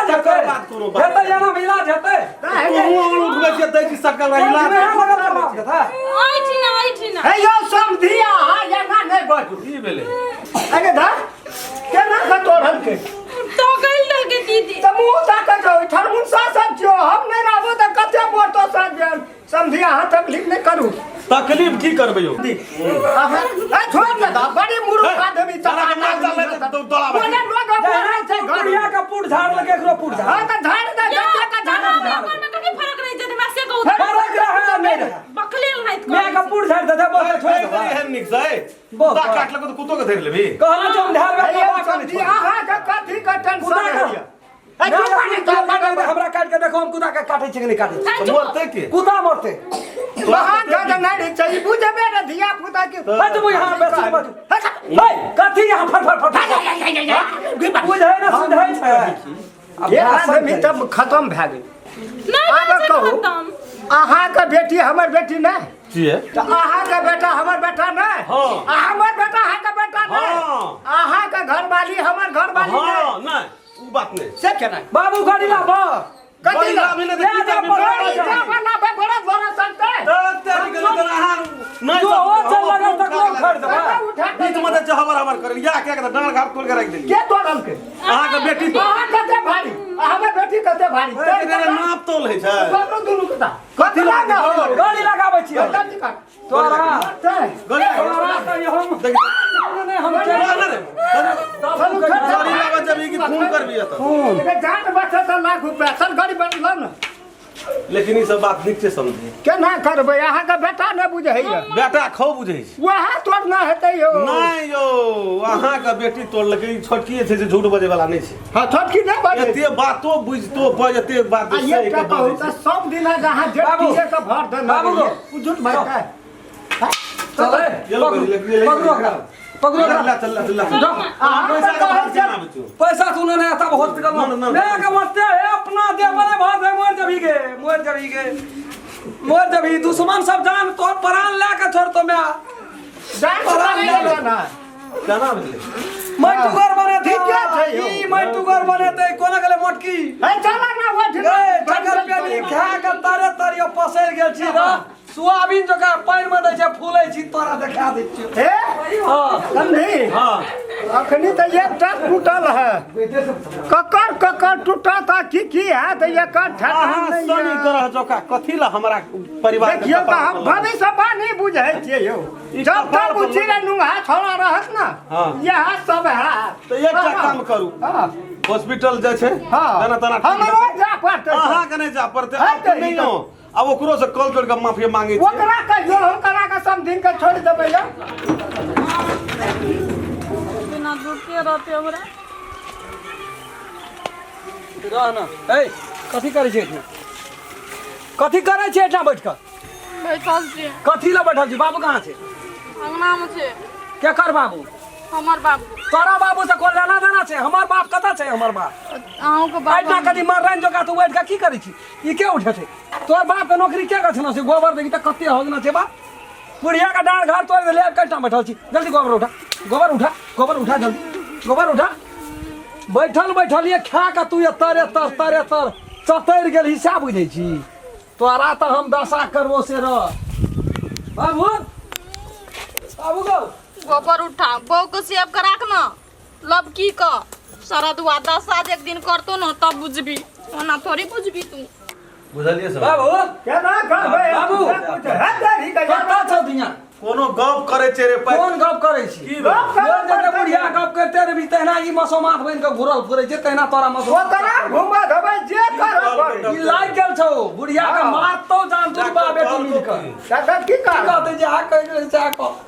तकर बाद कोनो बात हेतै एना मे इलाज हेतै तू उंगल उठबै छियै दै छी सकल इलाज लगल इलाज हेतै ऐठिना ऐठिना हे यौ समधिया अहाँ एना नहि बाजू की भेलै अरे धा केना के तोड़ल के धकल ललके दीदी तऽ मुँह ताकै छौ ठरमुनसा सब छियौ हम नहि रहबो तऽ कते मोटो सब समझी अहाँ तकलीफ नहि करू तकलीफ की करबै यौ अहाँ ए छोड़ ने दा बड़ी मूर्ख आदमी साला के नाम चललै तऽ दौड़ाबै बोले लोग बोले छै घर बुढ़िया के पुट झाड़ लगे एकरो पुट झाड़ हां तऽ झाड़ दे जते के झाड़ दे ओकर में कथी फर्क रहि जेतै हमरा से कहू फरक रहै आ नहि रहै बकलेल नाइत माय के पुट झाड़ देतै बोलतै छोड़ देबै एहन नीक छै बहुत। कुत्ता काटलक तऽ कुत्तो के धरि लेबही कहलहुँ जे हम ढाल हे यौ में समझी अहाँ के कथी के टेंशन कुत्ता के- होइया ए चुप नहीं तो हमरा काट के देखो हम कुत्ता के काटे छै कि नहि काटे छै तऽ मरतै के कुत्ता मरतै वहाँ गद नहीं रहे चाहिए बुझबे न धिया पुता के हट तू यहाँ बेसी बाजू हे कथी यहाँ फट फट फट बुझै न सुझै छै एक आदमी तब खत्म भए गेल नहि आब भेल छै कहू खतम। अहाँके बेटी हमर बेटी नहि छियै तऽ अहाँके बेटा हमर बेटा नहि हँ। आ हमर बेटा अहाँके बेटा नहि हँ। अहाँके घरवाली हमर घरवाली हँ नहि नहि उ बात नहि से केना बाबू गाड़ी लाबऽ कथी गाड़ी ला? लाबी नहि तऽ की ले जा करबी? पर- गाड़ी जा बला बे बड़ा बड़ा चलतै तऽ तेरी गेलै तऽ अहाँ नहि जो हो चल लगल तकरो खरीद कतऽ देबै। उठा के बीच में तऽ हबर हबर करल या क्या कहता डाँड़ घाट तोड़ के राखि देलियै के तोड़लकै अहाँके बेटी तो अहाँ कते भारी आ हमर बेटी कते भारी नाप तोल होइ छै ककरो दुनू के कथी ला ना हो गाड़ी लगाबै छियै कथी का तोरा गाड़ी तोरा तऽ हम नहि हम ना रे गाड़ी लाबऽ जबी कि फोन करबी तऽ जान बचे तऽ लाख रुपया चल गाड़ी बन लो ना लेकिन ई सब बात नीक छै समझी केना करबै अहाँके बेटा नहि बुझैया बेटा खौ बुझै छै वएह तोड़ ना हेतै यौ नहि यौ अहाँके बेटी तोड़लकै ई छोटकी छै जे झूठ बजै वाला नहि छै हँ छोटकी नहि बजै एते बातो बुझतो बजते बात आ एकटा कहू तऽ सब दिना जे अहाँ बाबू। जेठकीए के भर देने बाबू गो। रहियै, ओ झूठ बाजतै चलै चलो, पकड़ू पकड़ू ओकरा पकड़ू ओकरा चल चल चल जाओ। अहाँ पैसा तऽ के कहै भार छियै केना बचू पैसा सुनो नहीं आता हॉस्पिटल ना, में ना, ना। मैं के मरते है अपना दे बने भात है मर जबी गे मर जबी गे मर जबी दुश्मन सब जान तोर प्राण ले के छोड़ तो मैं जान प्राण ले ले ना केना भेलै मैं टुगर बने थे ठीके छै यौ। ई मैं टुगर बने थे कोना गेले मोटकी है चला ना ओठ ए चकर पे खा के तारे तारे पसैर गेल छी र सोयाबीन जकाँ पानि में दै छै फूलै छी तोरा देखा दै छियौ हे हँ समझी हँ अखनी तऽ एकटा टूटल है ककर ककर टूटत आ की की है तऽ एकर ठेकान अहाँ नहि शनि है। ग्रह जकाँ कथी ला हमरा परिवार के देखियौ तऽ कपार हम पर लगल? भविष्य नहीं बुझै छियै यौ ई जब कपार तक पर ओ चिड़ै नुंगा छोड़ा रहत ना हाँ। यह सब है तऽ एकटा काम करू हाँ हॉस्पिटल जाइ छै हाँ तना तना हमरो जा पड़तै अहाँके नहि जा पड़तै है आब तऽ नहि हो आब ओकरो से कॉल जोड़ के माफी मांगे छियै ओकरा कहियो हम करा के समझिन के छोड़ देबै यौ बिना दुखे रहते हमरा रह ना ए कथी करै छै एहिठाम कथी करै छै एहिठाम बैठ कऽ बैठल छियै कथी लए बैठल छी बाबू कहाँ छै अंगना में छै केकर बाबू हमर बाबू तोरा बाबू से कोन लेना देना छै हमर बाप कतऽ छै हमर बाप अहूँके बाप एहिठाम कथी मरन जोका तू बैठ कऽ की करै छी ई के उठे छै तोर बाप के नौकरी के गछना छै गोबर देखी तऽ कते होगना छै बाप बुढ़िया के डाँड़ घर तोड़ देले आब कहिटा बैठल छी जल्दी गोबर उठा गोबर उठा गोबर उठा जल्दी गोबर उठा बैठल बैठल ये खा के तू ये तरे तर तरे तर चतरि गेल हिस्सा बुझै छी तोरा तऽ हम दशा करबो से रह बाबू बाबू गौ गोबर उठा बहू के सेव के राख न लबकी क शरदुआ दशा जे एक दिन करतो न तब बुझबी ओना थोड़ी बुझबी तू बुझलियै सब बाबू केना कहबै बाबू। है देरी के कतऽ छौ दुनिया कोनो गप करै छै रे पाइ कोन गप करै छी की भेल? कोन जते बुढ़िया गप करते रहबी तहिना ई मसोमात बनि कऽ घुरल फुरै छै तहिना तोरा मसोमात ओकरा घुमा देबै जे करऽ पड़ै ई लागि गेल छौ बुढ़िया के हँ। मारतौ जान तू बा बेटी मिल कऽ तखन की की करब कहतै जे आ कहि गेलै से आ कह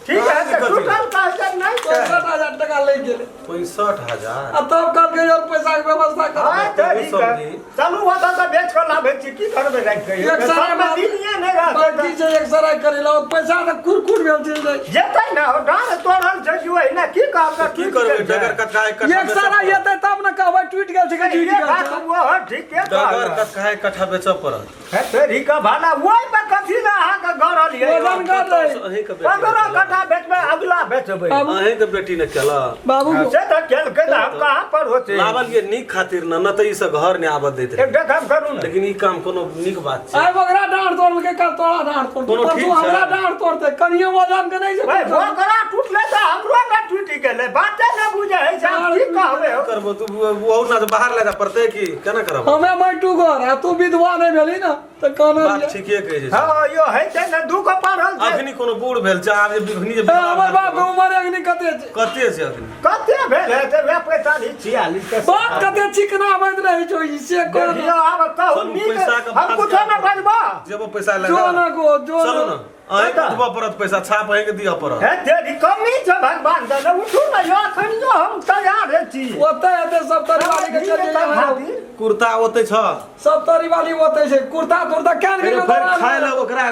ठीक है तऽ टूटल कहै नहि छै 65,000 टका लागि गेलै 65,000 आ तब कहलकै यार पैसा के व्यवस्था कर हाँ, तऽ ठीक है। चलू ओतऽ तऽ बेच कऽ लाबै छी की करबै राखि कऽ एक सराय सबमे दिनिये नहि रहतै बाकी छै एक सराय करै ला पैसा तऽ कुरकुर भेल चलि जाइ तऽ जेतै ने डाँड़ तोड़ल छै कि ओहिना की कहब तऽ की टूटि करबै गेल छै। डगर कटका एक कट्ठा एक सराय एतै तब ने कहबै टूटि गेल छै कि ये टूटि गेल बात छै ओहो ठीके डगर कहलक। कटका एक कट्ठा बेचऽ पड़त हे तेरी के भाला ओहि पर कथी ने अहाँके गड़ल ये वजन कर लै अहींके बेटी 15 कट्ठा बेचबै अगला बेचबै बाबू अहींके बेटी ने केलक बाबू से तऽ केलकै तऽ हम कहाँ पर होते लावल ये नीक खातिर न न तऽ ई सब घर नहि आबऽ दैत रहै एकटा काम करू ने लेकिन ई काम कोनो नीक बात छै आइ ओकरा डाँड़ तोड़लकै कल तोरा डाँड़ तोड़तै कोनो ठीक परसू छै। हमरा डाँड़ तोड़तै कनियो वजन के नहि छै भाई ओकरा टूटलै तऽ हमरो ने टूटि गेलै बाते ने बुझै छै आब की कहबै हो करबो तू ओ ना बाहर ले जा पड़तै की केना करब हमे मैटू घर आ तू विधवा नहि भेली ने तऽ कहना बात ठीके कहै छै हँ यो है छै ने दू गो पढ़ल छै अखनी कोनो बूढ़ भेल छै आब जे अखनी जे हमर बाप के उमर अखनी कते छै कते छै अखनी कते भेल हेतै वएह 45 46 के बाप कते चिकना आबैत रहै छौ ई से कर देखियौ आब कहू चलू, नीक पैसा के हम भाग कुछो ने बजबो जेबो पैसा ले जो ना गो जो चलू ना अहीं उठबऽ पड़त पैसा छाप अहीं के दिअ पड़त हे तेरी कमी छै भगवान दने उठू ने यो अखन यो हम तैयार छी ओते हेतै सब तरी वाली के चल जइयै कुर्ता ओते छ सब तरी वाली ओते छै कुर्ता तुर्ता केन अरे गेल फेर खाय ले ओकरा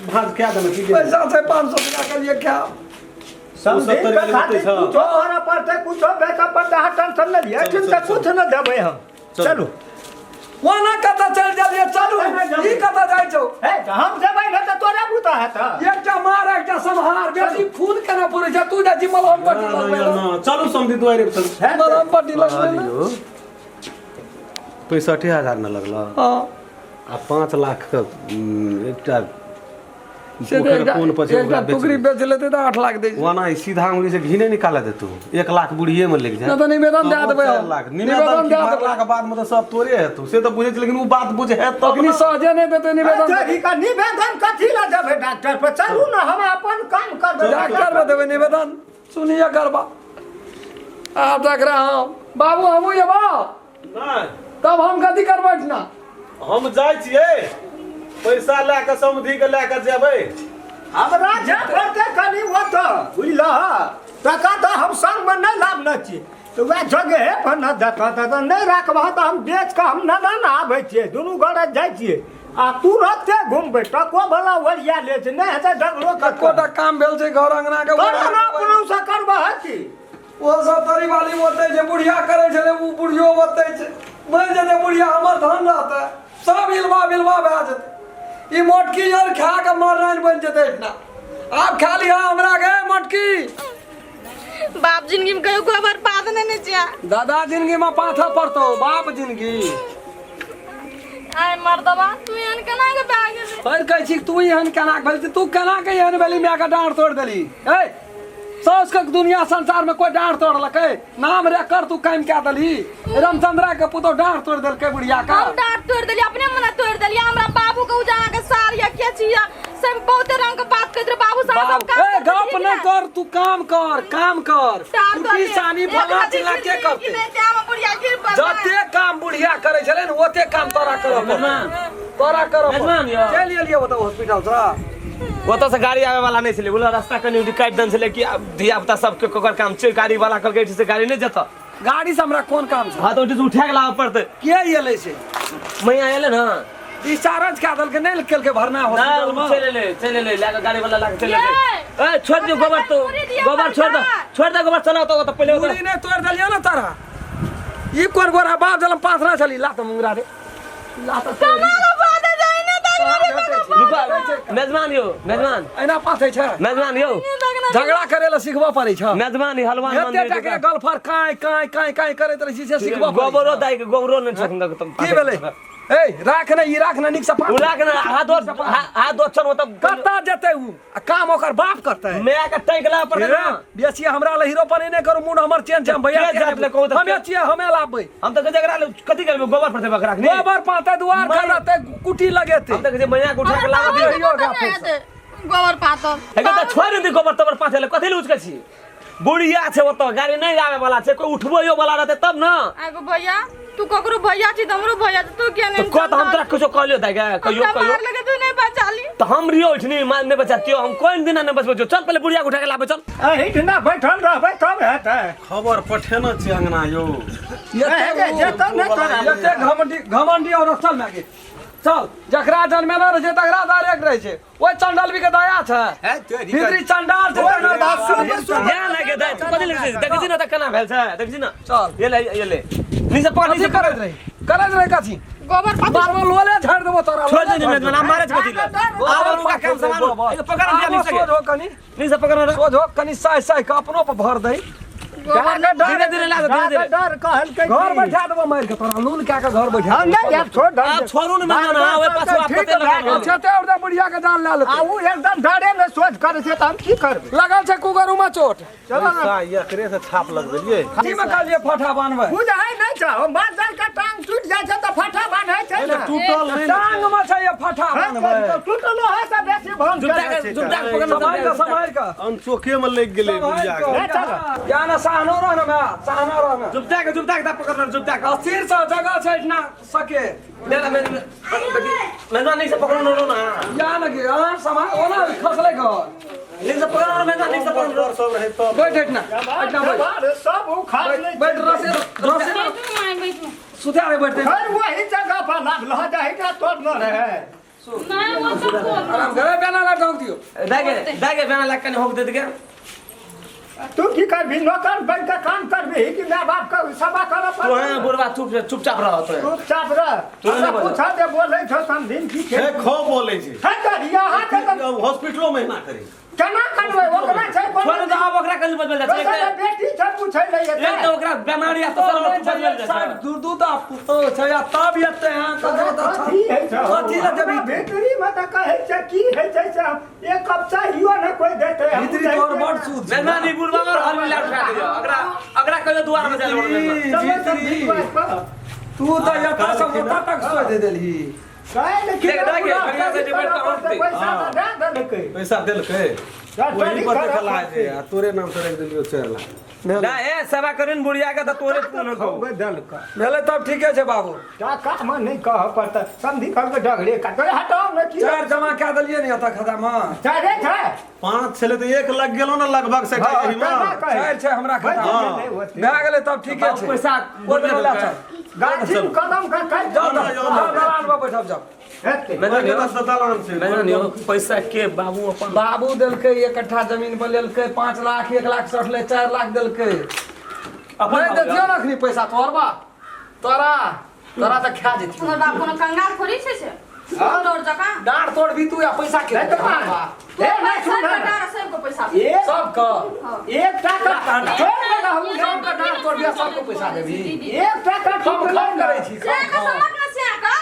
भाज क्या देबै की पैसा छै 500 टका के लिए खाओ समझी सत्तर के गेलै खातिर ओते छ। कुछो करऽ पड़तै कुछो बेचऽ पड़तै अहाँ टेंशन नहि लिअ एखन तऽ कुछ नहि देबै हम चलू। चलू ओना कतऽ चलि जालिए चलू ई कतऽ जाइ छौ हे तऽ हम जेबै ने तऽ तोरे बूता हेतऽ एकटा मार एकटा सम्हार बेटी खून केना पुरै छै तू जाइ छी मलहम पट्टी लगबै लए। चलू समझी दुआरे पर चलू मलहम पट्टी लगबै लए। 65,000 न लगल हँ आ 5 लाख के एकटा से तऽ पोखरि एकटा कोन पर छै एकटा ओकरा बेच टुकड़ी बेच लेतै तऽ 8 लाख दै छै ओना ई सीधा उंगली से घी नहीं निकाले देतू 1 लाख बुढ़िए में लग जाए नहि तऽ निवेदन दए देबै हम। 4 लाख निवेदन निवेदन दए की देबै। भरला के बाद में तऽ सब तोरे हेतू से तऽ बुझै छी लेकिन उ बात बुझे तब अखनी ने। सहजे नहि देतै निवेदन तोरी का निवेदन कथी लए देबै डॉक्टर पर चलू ने हम अपन काम करबै डॉक्टर पर देबै निवेदन सुनिए करबा आब तकरा हम बाबू हमहूँ जेबा नहि तब हम कथी करबै एहिठिना हम जाइ छियै पैसा लए कऽ समधि के लए कऽ जेबै हमरा जे पड़तै कनि ओतऽ बुझलह टका तऽ हम संगमे नहि लाबने छी तऽ वएह जगहे पर ने देतह तऽ नहि राखबह तऽ हम बेच कऽ हम ने ने आबै छियै दुनू गोरे जाइ छियै आ तुरते घुमबै टको वाला ओरिया ले छै नहि हेतै डगरो एकोटा काम भेल छै घर अंगना के करो ने अपनो से करबह की ओ सब तरी वाली ओतै छै बुढ़िया करै छलै ओ बुढ़ियो ओतै छै मरि जेतै बुढ़िया हमर धन रहतै सब इलबा बिलबा भए जेतै ई मोटकी आर खा कऽ मरनाइन बनि जेतै एहिठिना आब खा लिहऽ हमरा गे मोटकी बाप जिंदगी में कहियो गोबर पाद नहीं ने छिया दादा जिंदगी में पाथर पड़तौ बाप जिंदगी आय मर्दबा तू एहन केना के भए गेलै फेर कहै छी तू एहन केना के भेली तू केना के एहन भेली माय के डाँड़ तोड़ि देली ए साउस के दुनिया संसार में कोई डाँड़ तोड़लकै नाम रे कर तू काम कए देलही रामचंद्रा के पुतोह डाँड़ तोड़ि देलकै बुढ़िया के हम डाँट तोड़ देलियै अपने मने तोड़ देलियै हमरा बाबू के उजा के सार या के छिया सब बहुते रंग के बात कहैत रहे बाबू साहब सब काम ए गप नहीं कर तू काम कर काम कर कुटी सानी फला चिल्ला के करते जते काम बुढ़िया करे छले ने ओते काम तोरा करऽ पड़तौ तोरा करऽ मेजबान यौ। चलि एलियै ओतऽ हॉस्पिटल से ओतऽ से गाड़ी आबै वाला नहि छलै बोला रास्ता कनि काटि देने छलै कि आब धिया पुता सबके ककर काम छै गाड़ी वाला कहलकै एहिठाम से गाड़ी नहि जेतऽ गाड़ी से हमरा कोन काम छै हाँ तऽ ओहिठाम से उठा के लाबऽ पड़तै के एलै से मैया एलै ने डिस्चार्ज कए देलकै नहि केलकै भरना नहि हॉस्पिटल में चलि एलै चलि एलै लए कऽ गाड़ी वाला लए कऽ चलि एलै ए छोड़ दियौ गोबर तो गोबर छोड़ दे छोड़ दे गोबर चलाओ तो ओतऽ पहिले ओतऽ पूरी नहि तोड़ि देलियै ने तोरा ई कोन गोरा बाप जलम पाथरा छली लात मुंगरा रे लात रुका मेजबान यौ मेजबान एना पाथै छै मेजबान यौ झगड़ा करे ला सिखबऽ पड़ै छै मेजबान ई हलवान एते मंदिर टाके गलफर काँय काँय काँय काँय करैत रहै छी से सिखबऽ पड़ै छै। गोबरो दाइ के गोबरो नहि छखन की भेलै ए राख ने ई राख ने नीक से पाथ उड़ा के ने हाथ धो हाथ धो छन ओतऽ कतऽ जेतै उ आ काम ओकर बाप करतै माय के टैंक लाबऽ पड़तै ने बेसी हमरा लए हीरो पर नहि करू मूड हमर चेंज छै हम भैया के जात ले कहू तऽ हमे छियै हमे लाबबै हम तऽ कहै छियै एकरा ले कथी करबै गोबर पड़तै बकरा के गोबर पाते दुआर खड़ते कुटी लगेते हम तऽ कहै छियै मैया के उठा के लाबऽ दियौ दियौ एकरा फेर गोबर पातल हे तऽ छोड़ि दे गोबर तोबर पाथे ले कथी ले उचकै छी बुढ़िया छै ओतऽ गाड़ी नहि आबै वाला छै कोई उठबैयो वाला रहतै तब ने आगो भैया तू ककरो भैया छी तऽ हमरो भैया छी तू किया तऽ नहीं कह तऽ हम तोरा किछो कहलियो दाइ गे कहियो हमरा कहियो मार लगे तू नहीं बचाली तऽ हम रियो उठनी मार नहि बचातियो हम कोन दिना नहि बचबै छौ चल पहिले बुढ़िया के उठा के लाबै चल एहिठिना बैठल रहबै तब हेतै खबर पठेने छी अंगना यौ हे गे, जेतौ नहि तोरा एते घमंडी घमंडी और चल मागे चल जकरा जन्मेना रहै छै तकरा डायरेक्ट रहै छै ओहि चंडालवी के दया छै हे तोरी के- भितरी चंडाल छै तकरा दया छै। या नहि गे दाइ तू कथी ले देखै छी ने तऽ केना भेल छै देखै छी ने चल। ये ले ये ले नीचे पकड़ कथी नीचे पकड़ करैत रही करैत रही कथी गोबर पातल बार बार लोले झाड़ि देबो तोरा छोड़ लोले दे झाड़ि मेजबान आब मारे छै कथी ले देबो। आब हुनका काम सामान आबो पकड़ दिया नीचे सोझ हो कनि नीचे पकड़ रे सोझ हो कनि साइ साइ के अपनो पर भर दही धीरे धीरे ला दे, धीरे धीरे डर कहलकै घर की? बैठा देबो मारि के तोरा लूल कए के घर बैठा हम नहि आब छोड़ दे आब छोड़ू ने मेजबान हाँ ओहि पाछू आब ठीक कते भए लगल गेल। छते और बुढ़िया के जान लए आ लेतै उ एकदम डरे ने सोच करै छै तऽ हम की करबै लगल छै कुगर उमा चोट चलो ने पैसा एकरे से छाप लगबेलियै की में कहलियै फटा बान्हबै बुझै नहि छौ माल जाल के टांग टूटि जाइ छै तऽ फटा बान्है छै ने टूटल नहि ने टांग में छै ये फटा हाँ, बान्हबै तऽ टूटलो है से बेसी भंग जुत्ता करै के छै जुत्ता तऽ। के पकड़ सम्हारि कऽ सम्हारि कऽ अनचोके में लागि गेलै बुढ़िया के नहि चल। या ना सहनो रह ना मैं सहनो रह ना जुत्ता के पकड़ जुत्ता के अस्थिर से जगह छै ना सके ले ले मेजबान नहीं से पकड़ो नो ना या ना के हां समा ओना खसले घर नहीं से पकड़ो मेजबान नहीं से पकड़ो सब रहे तब बैठ एठना एठना बैठ अरे सब उखाड़ लै छै। बैठ रसे रसे बैठू माय बैठू सुता रे बैठते फिर वही जगह पर लागल है जाहि का तोड़ न रहे नहीं वो सब आराम करे बेना लग ढोक दियो दागे दागे बेना लग कने होक दे दे के तू की करबी नौकर बन के काम करबी कि माय बाप के सेवा करऽ तोहे पड़तौ बुढ़वा चुप चुपचाप रह तोहे चुपचाप रह तोरे हमरा नहि बजऽ। पूछऽ दे बोलै छौ समधिन की हे छै खो बोलै छै हे करिया हाथ तऽ हॉस्पिटलो में एना करी केना करबै ओकरा छै छोड़ कोनो दे आब ओकरा कहीं बदल जाइ दोसर छै बेटी छै पूछै लए एक तऽ एतै ओकरा बेमारी आ दोसर लोक बदल जाइ छै साठ दू दू टा पुतोह छै आ तब एते अहाँ ककरो तऽ कथी होइ छै कथी लए देबही? हमरा भीतरी मे तऽ कहै छै की होइ छै से एक कप चाहियो ने कोई देतै हम भीतरी तोहर बड़ सूद छै। मेहमान ई बुढ़वा और हलवी लाट खा दियो अगरा अगरा कहियो दुआर में जाय भीतरी, भीतरी। तू तऽ एतऽ से ओतऽ तक सोच दे देलही देख, देख, बढ़िया से डिबेट तऽ होतै। पैसा तऽ दए देलकै पैसा देलकै वही पर देखल आय छै आ तोरे नाम से रख देलियो 4 लाख ना ए सेवा करिन बुढ़िया के तऽ तोरे फोन होतौ देलकै भेलै तब ठीके छै बाबू टाका मे नहि कहऽ पड़तै समधी कहलकै डगरे काटै हटाउ ने की चारि जमा कए देलियै ने एतऽ खाता मे चारे छै 5 छलै तऽ 1 लग गेलो ने लगभग से हँ, एहिमे केना कहै? चारि छै हमरा खाता मे हँ। भए गेलै तब ठीके छै पैसा ओहि लए चल गाछी मे कदम के काटि जाउ तऽ जाउ दलान पर बैठब जाउ हेतै दलान छै मेहमान यौ पैसा के बाबू अपन बाबू देलकै एक कट्ठा जमीन पर लेलकै 5 लाख 1 लाख सठलै 4 लाख देलकै अपन नहि देतियो ने अखनी पैसा तोहर बा तोरा तोरा तऽ खा जेतियो हमर बाप कोनो कंगाल थोड़ी छै से तोर जकाँ डाँट तोड़ भी तू या पैसा के नहि तऽ बा तू हे, नहि पैसा सुन ने। कटा रह सबको पैसा एक सबके एक टाका छोड़ दे ना, हम सबके डाँट तोड़ भी सबके पैसा देबी एक टाका हम टुटलै खम ने। करै छी से का समझ में से का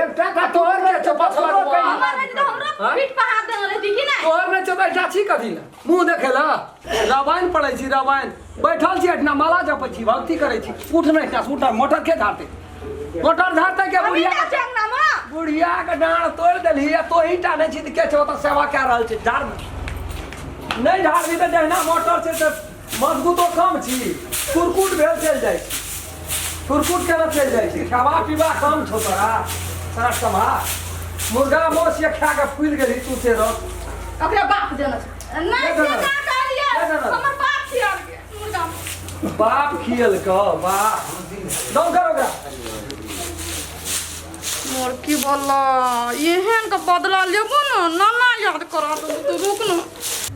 एक टाका तोहर के छौ पछला बुआ। हमर रहती तो हमरो पीठ पर हाथ देने रहती कि नहीं तोहर नहि छौ तऽ एहिठा छी कथी लए मुँह देखै लए रामायण पढ़ै छी रामायण बैठल छी एहिठिना माला जपै छी भक्ति करै छी उठ नहि एहिठिना से उठ मोटर के झाड़तै मोटर झाड़तै के अभी बुढ़िया जा चंगना में बुढ़िया के डाँड़ तोड़ि देलही आ तोही टा नहि छी तऽ के छौ ओतऽ सेवा कए रहल छै झाड़ नहि झाड़बही तऽ जहिना मोटर छै तऽ मजबूतो कम छी कुरकुट भेल चलि जाइ छै कुरकुट केना चलि जाइ छै खाबा पीबा कम छौ तोरा साँठ सभा मुर्गा मांस ये खा के फूलि गेलही तू से रह ओकरा बाप देने छै नहीं से देने? का कहलिए के देने? हमर बाप खियाल के मुर्गा बाप खियलकौ बाप दम कर ओकरा मोर की बोला एहन के बदला लेबो न नाना याद करा देबो तू रुक न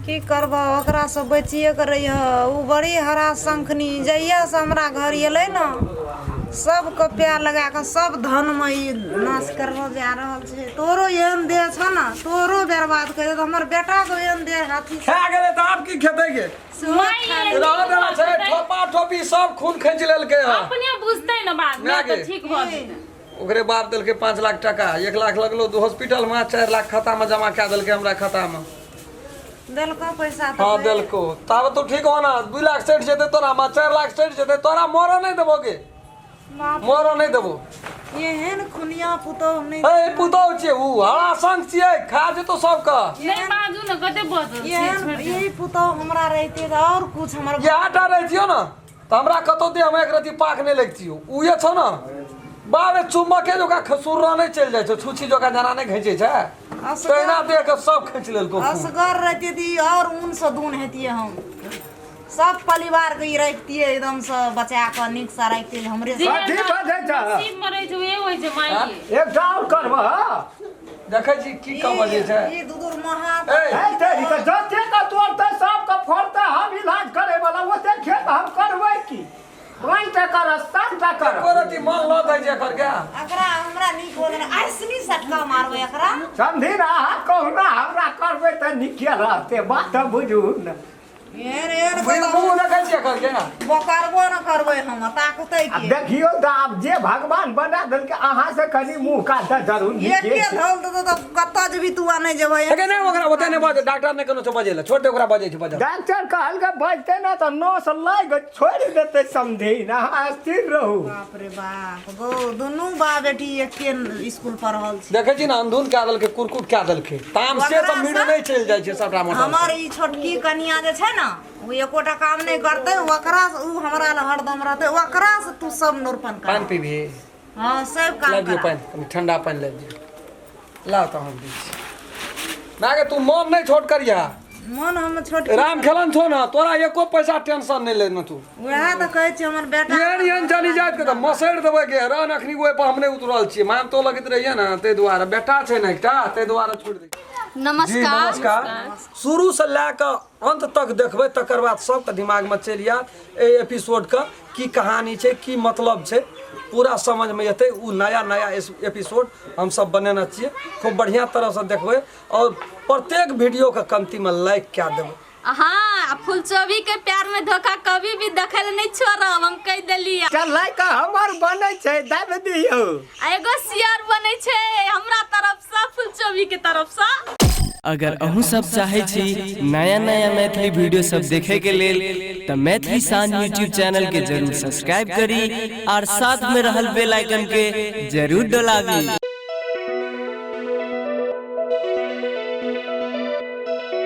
की करबह ओकरासँ बचिए कऽ रहिह ओ बड़ी हरा शंखनी जहियासँ हमरा घर एलै ने सबके पैर लगा कऽ सब धनमे ई नाश करलो जा रहल छै तोरो एहन देह छौ ने तोरो बर्बाद करि देतौ हमर बेटाके एहन देह हाथी खा गेलै तऽ आब की खेतै गे सेहो खा लेतै। रह देना छै ठोपा ठोपी सब खून खींच लेलकै हँ अपने बुझतै ने बाद में माय तऽ गे। ठीक भऽ जेतै ओकरे बाप देलकै 5 लाख टाका 1 लाख लगलो हॉस्पिटल में 4 लाख खाता में जमा कए देलकै हमरा खाता में देलकौ पैसा तऽ हाँ देलको ताबे तू ठीक हो ना 2 लाख सठि जेतै तोरा में 4 लाख सठि जेतै तोरा मरऽ नहि देबो गे बाप मरऽ नहि देबो एहन खुनिया पुतोह नहि ए पुतोह छियै उ हरा संग छियै खा जेतो सबके नहि बाजू ने कते बजल छियै एहन छोड़ि दियौ। यही पुतोह हमरा रहिते तऽ आओर कुछ हमर इएह टा रहितियो ने तऽ हमरा कतौ दे हम एक रति पाक नहि लगितियो उहे छौ ने बाबे चुम्बके जोका खसुर्रा नहि चलि जाइ छौ छुछी जोका जेना नहि घिचै छै तहिना देह के सब खींच लेलको खून। असगर रहतियै तऽ ई आओर ऊनसँ दून हेतियै हम सब परिवार के ई रखतियै एकदम से बचा कऽ नीक से रखतियै जे हमरे जे कथी बजै छह? नसीब में रहै छै उहे होइ छै माय के एकटा आओर करबह देखै छी की कम बजै छै ई दू दूर महा ए है तेरी के जते के तोड़तै सबके फोड़तै हम इलाज करे वाला ओते खेत हम करबै की पाँच टका रह 7 टका रह एको रति मन लऽ दै छै एकर के एकरा हमरा नीक हो गेलै ऐसनी सटका मारबै एकरा समझी ने अहाँ कहुना हमरा करबै तऽ नीके रहतै बात तऽ बुझू ने एहन एहन बुझ मुँह देखै छियै एकर के बोकरबो न करबै हम ताकतै आब के देखियौ तऽ आब जे भगवान बना देलकै अहाँ से कनि मुँह कात तऽ जरूर नीके एके छै धौल देतौ तऽ कतऽ जेबही तू आ नहि जेबै एके नहि ओकरा ओते नहि बजै डॉक्टर नहि कोनो छै बजै लए छोड़ दे ओकरा बजै छै बजै डॉक्टर कहलकै बजतै ने तऽ नस लागि छोड़ि देतै समझी ने अहाँ स्थिर रहू बाप रे बाप गो दुनू बा बेटी एके स्कूल पढ़ल छै देखै छी ने अंधुन कए देलकै कुरकुट कए देलकै तामसे तऽ ओकरा मीड़ सँ- नहि चलि जाइ छै सबटा मोटर हमर ई छोटकी कनिया जे छै ने ओ एकोटा काम नहि करतै ओकरा से उ हमरा लग हरदम रहतै ओकरा से तू सब नोरपन कर पानि पीबही हाँ सब काम लाबि दियौ करा पानि कनि ठंडा पानि लाबि दियौ लाउ तऽ हम दै छी ना गे तू मन नहि छोट करिहा मन हम छोट राम खेलन छौ ने तोरा एको पैसा टेंशन नहि लेने तू वएह तऽ कहै छी हमर बेटा एहन एहन चलि जायत के तऽ मसैड़ देबै गे रन अखनी ओहि पर हम नहि उतरल छियै माम तो लगैत रहिए ने ताहि दुआरे बेटा छै ने एकटा ताहि दुआरे छोड़ि दै जी नमस्कार नमस्कार शुरू से लए कऽ अंत तक देखबै तकर बाद सबके दिमागमे चलि आयत एहि एपिसोडके की कहानी छै की मतलब छै पूरा समझमे एतै ओ नया नया एपिसोड हमसब बनेने छियै खूब बढ़िआँ तरहसँ देखबै और प्रत्येक वीडियो के कमती में लाइक कए देबै। हाँ आ फुलचोभी के प्यार में धोखा कभी भी देखे ले नहीं छोड़ब हम कह देली आ चल लाइक हमर बनै छै दाबि दियौ। एगो शेयर बनै छै हमरा तरफ से फुलचोभी के तरफ से। अगर अहूँ सब चाहे छी नया नया मैथिली वीडियो सब देखे के लेल त मैथिली शान यूट्यूब चैनल के जरूर सब्सक्राइब करी और साथ में रहल बेल आइकन के जरूर डोलाबी।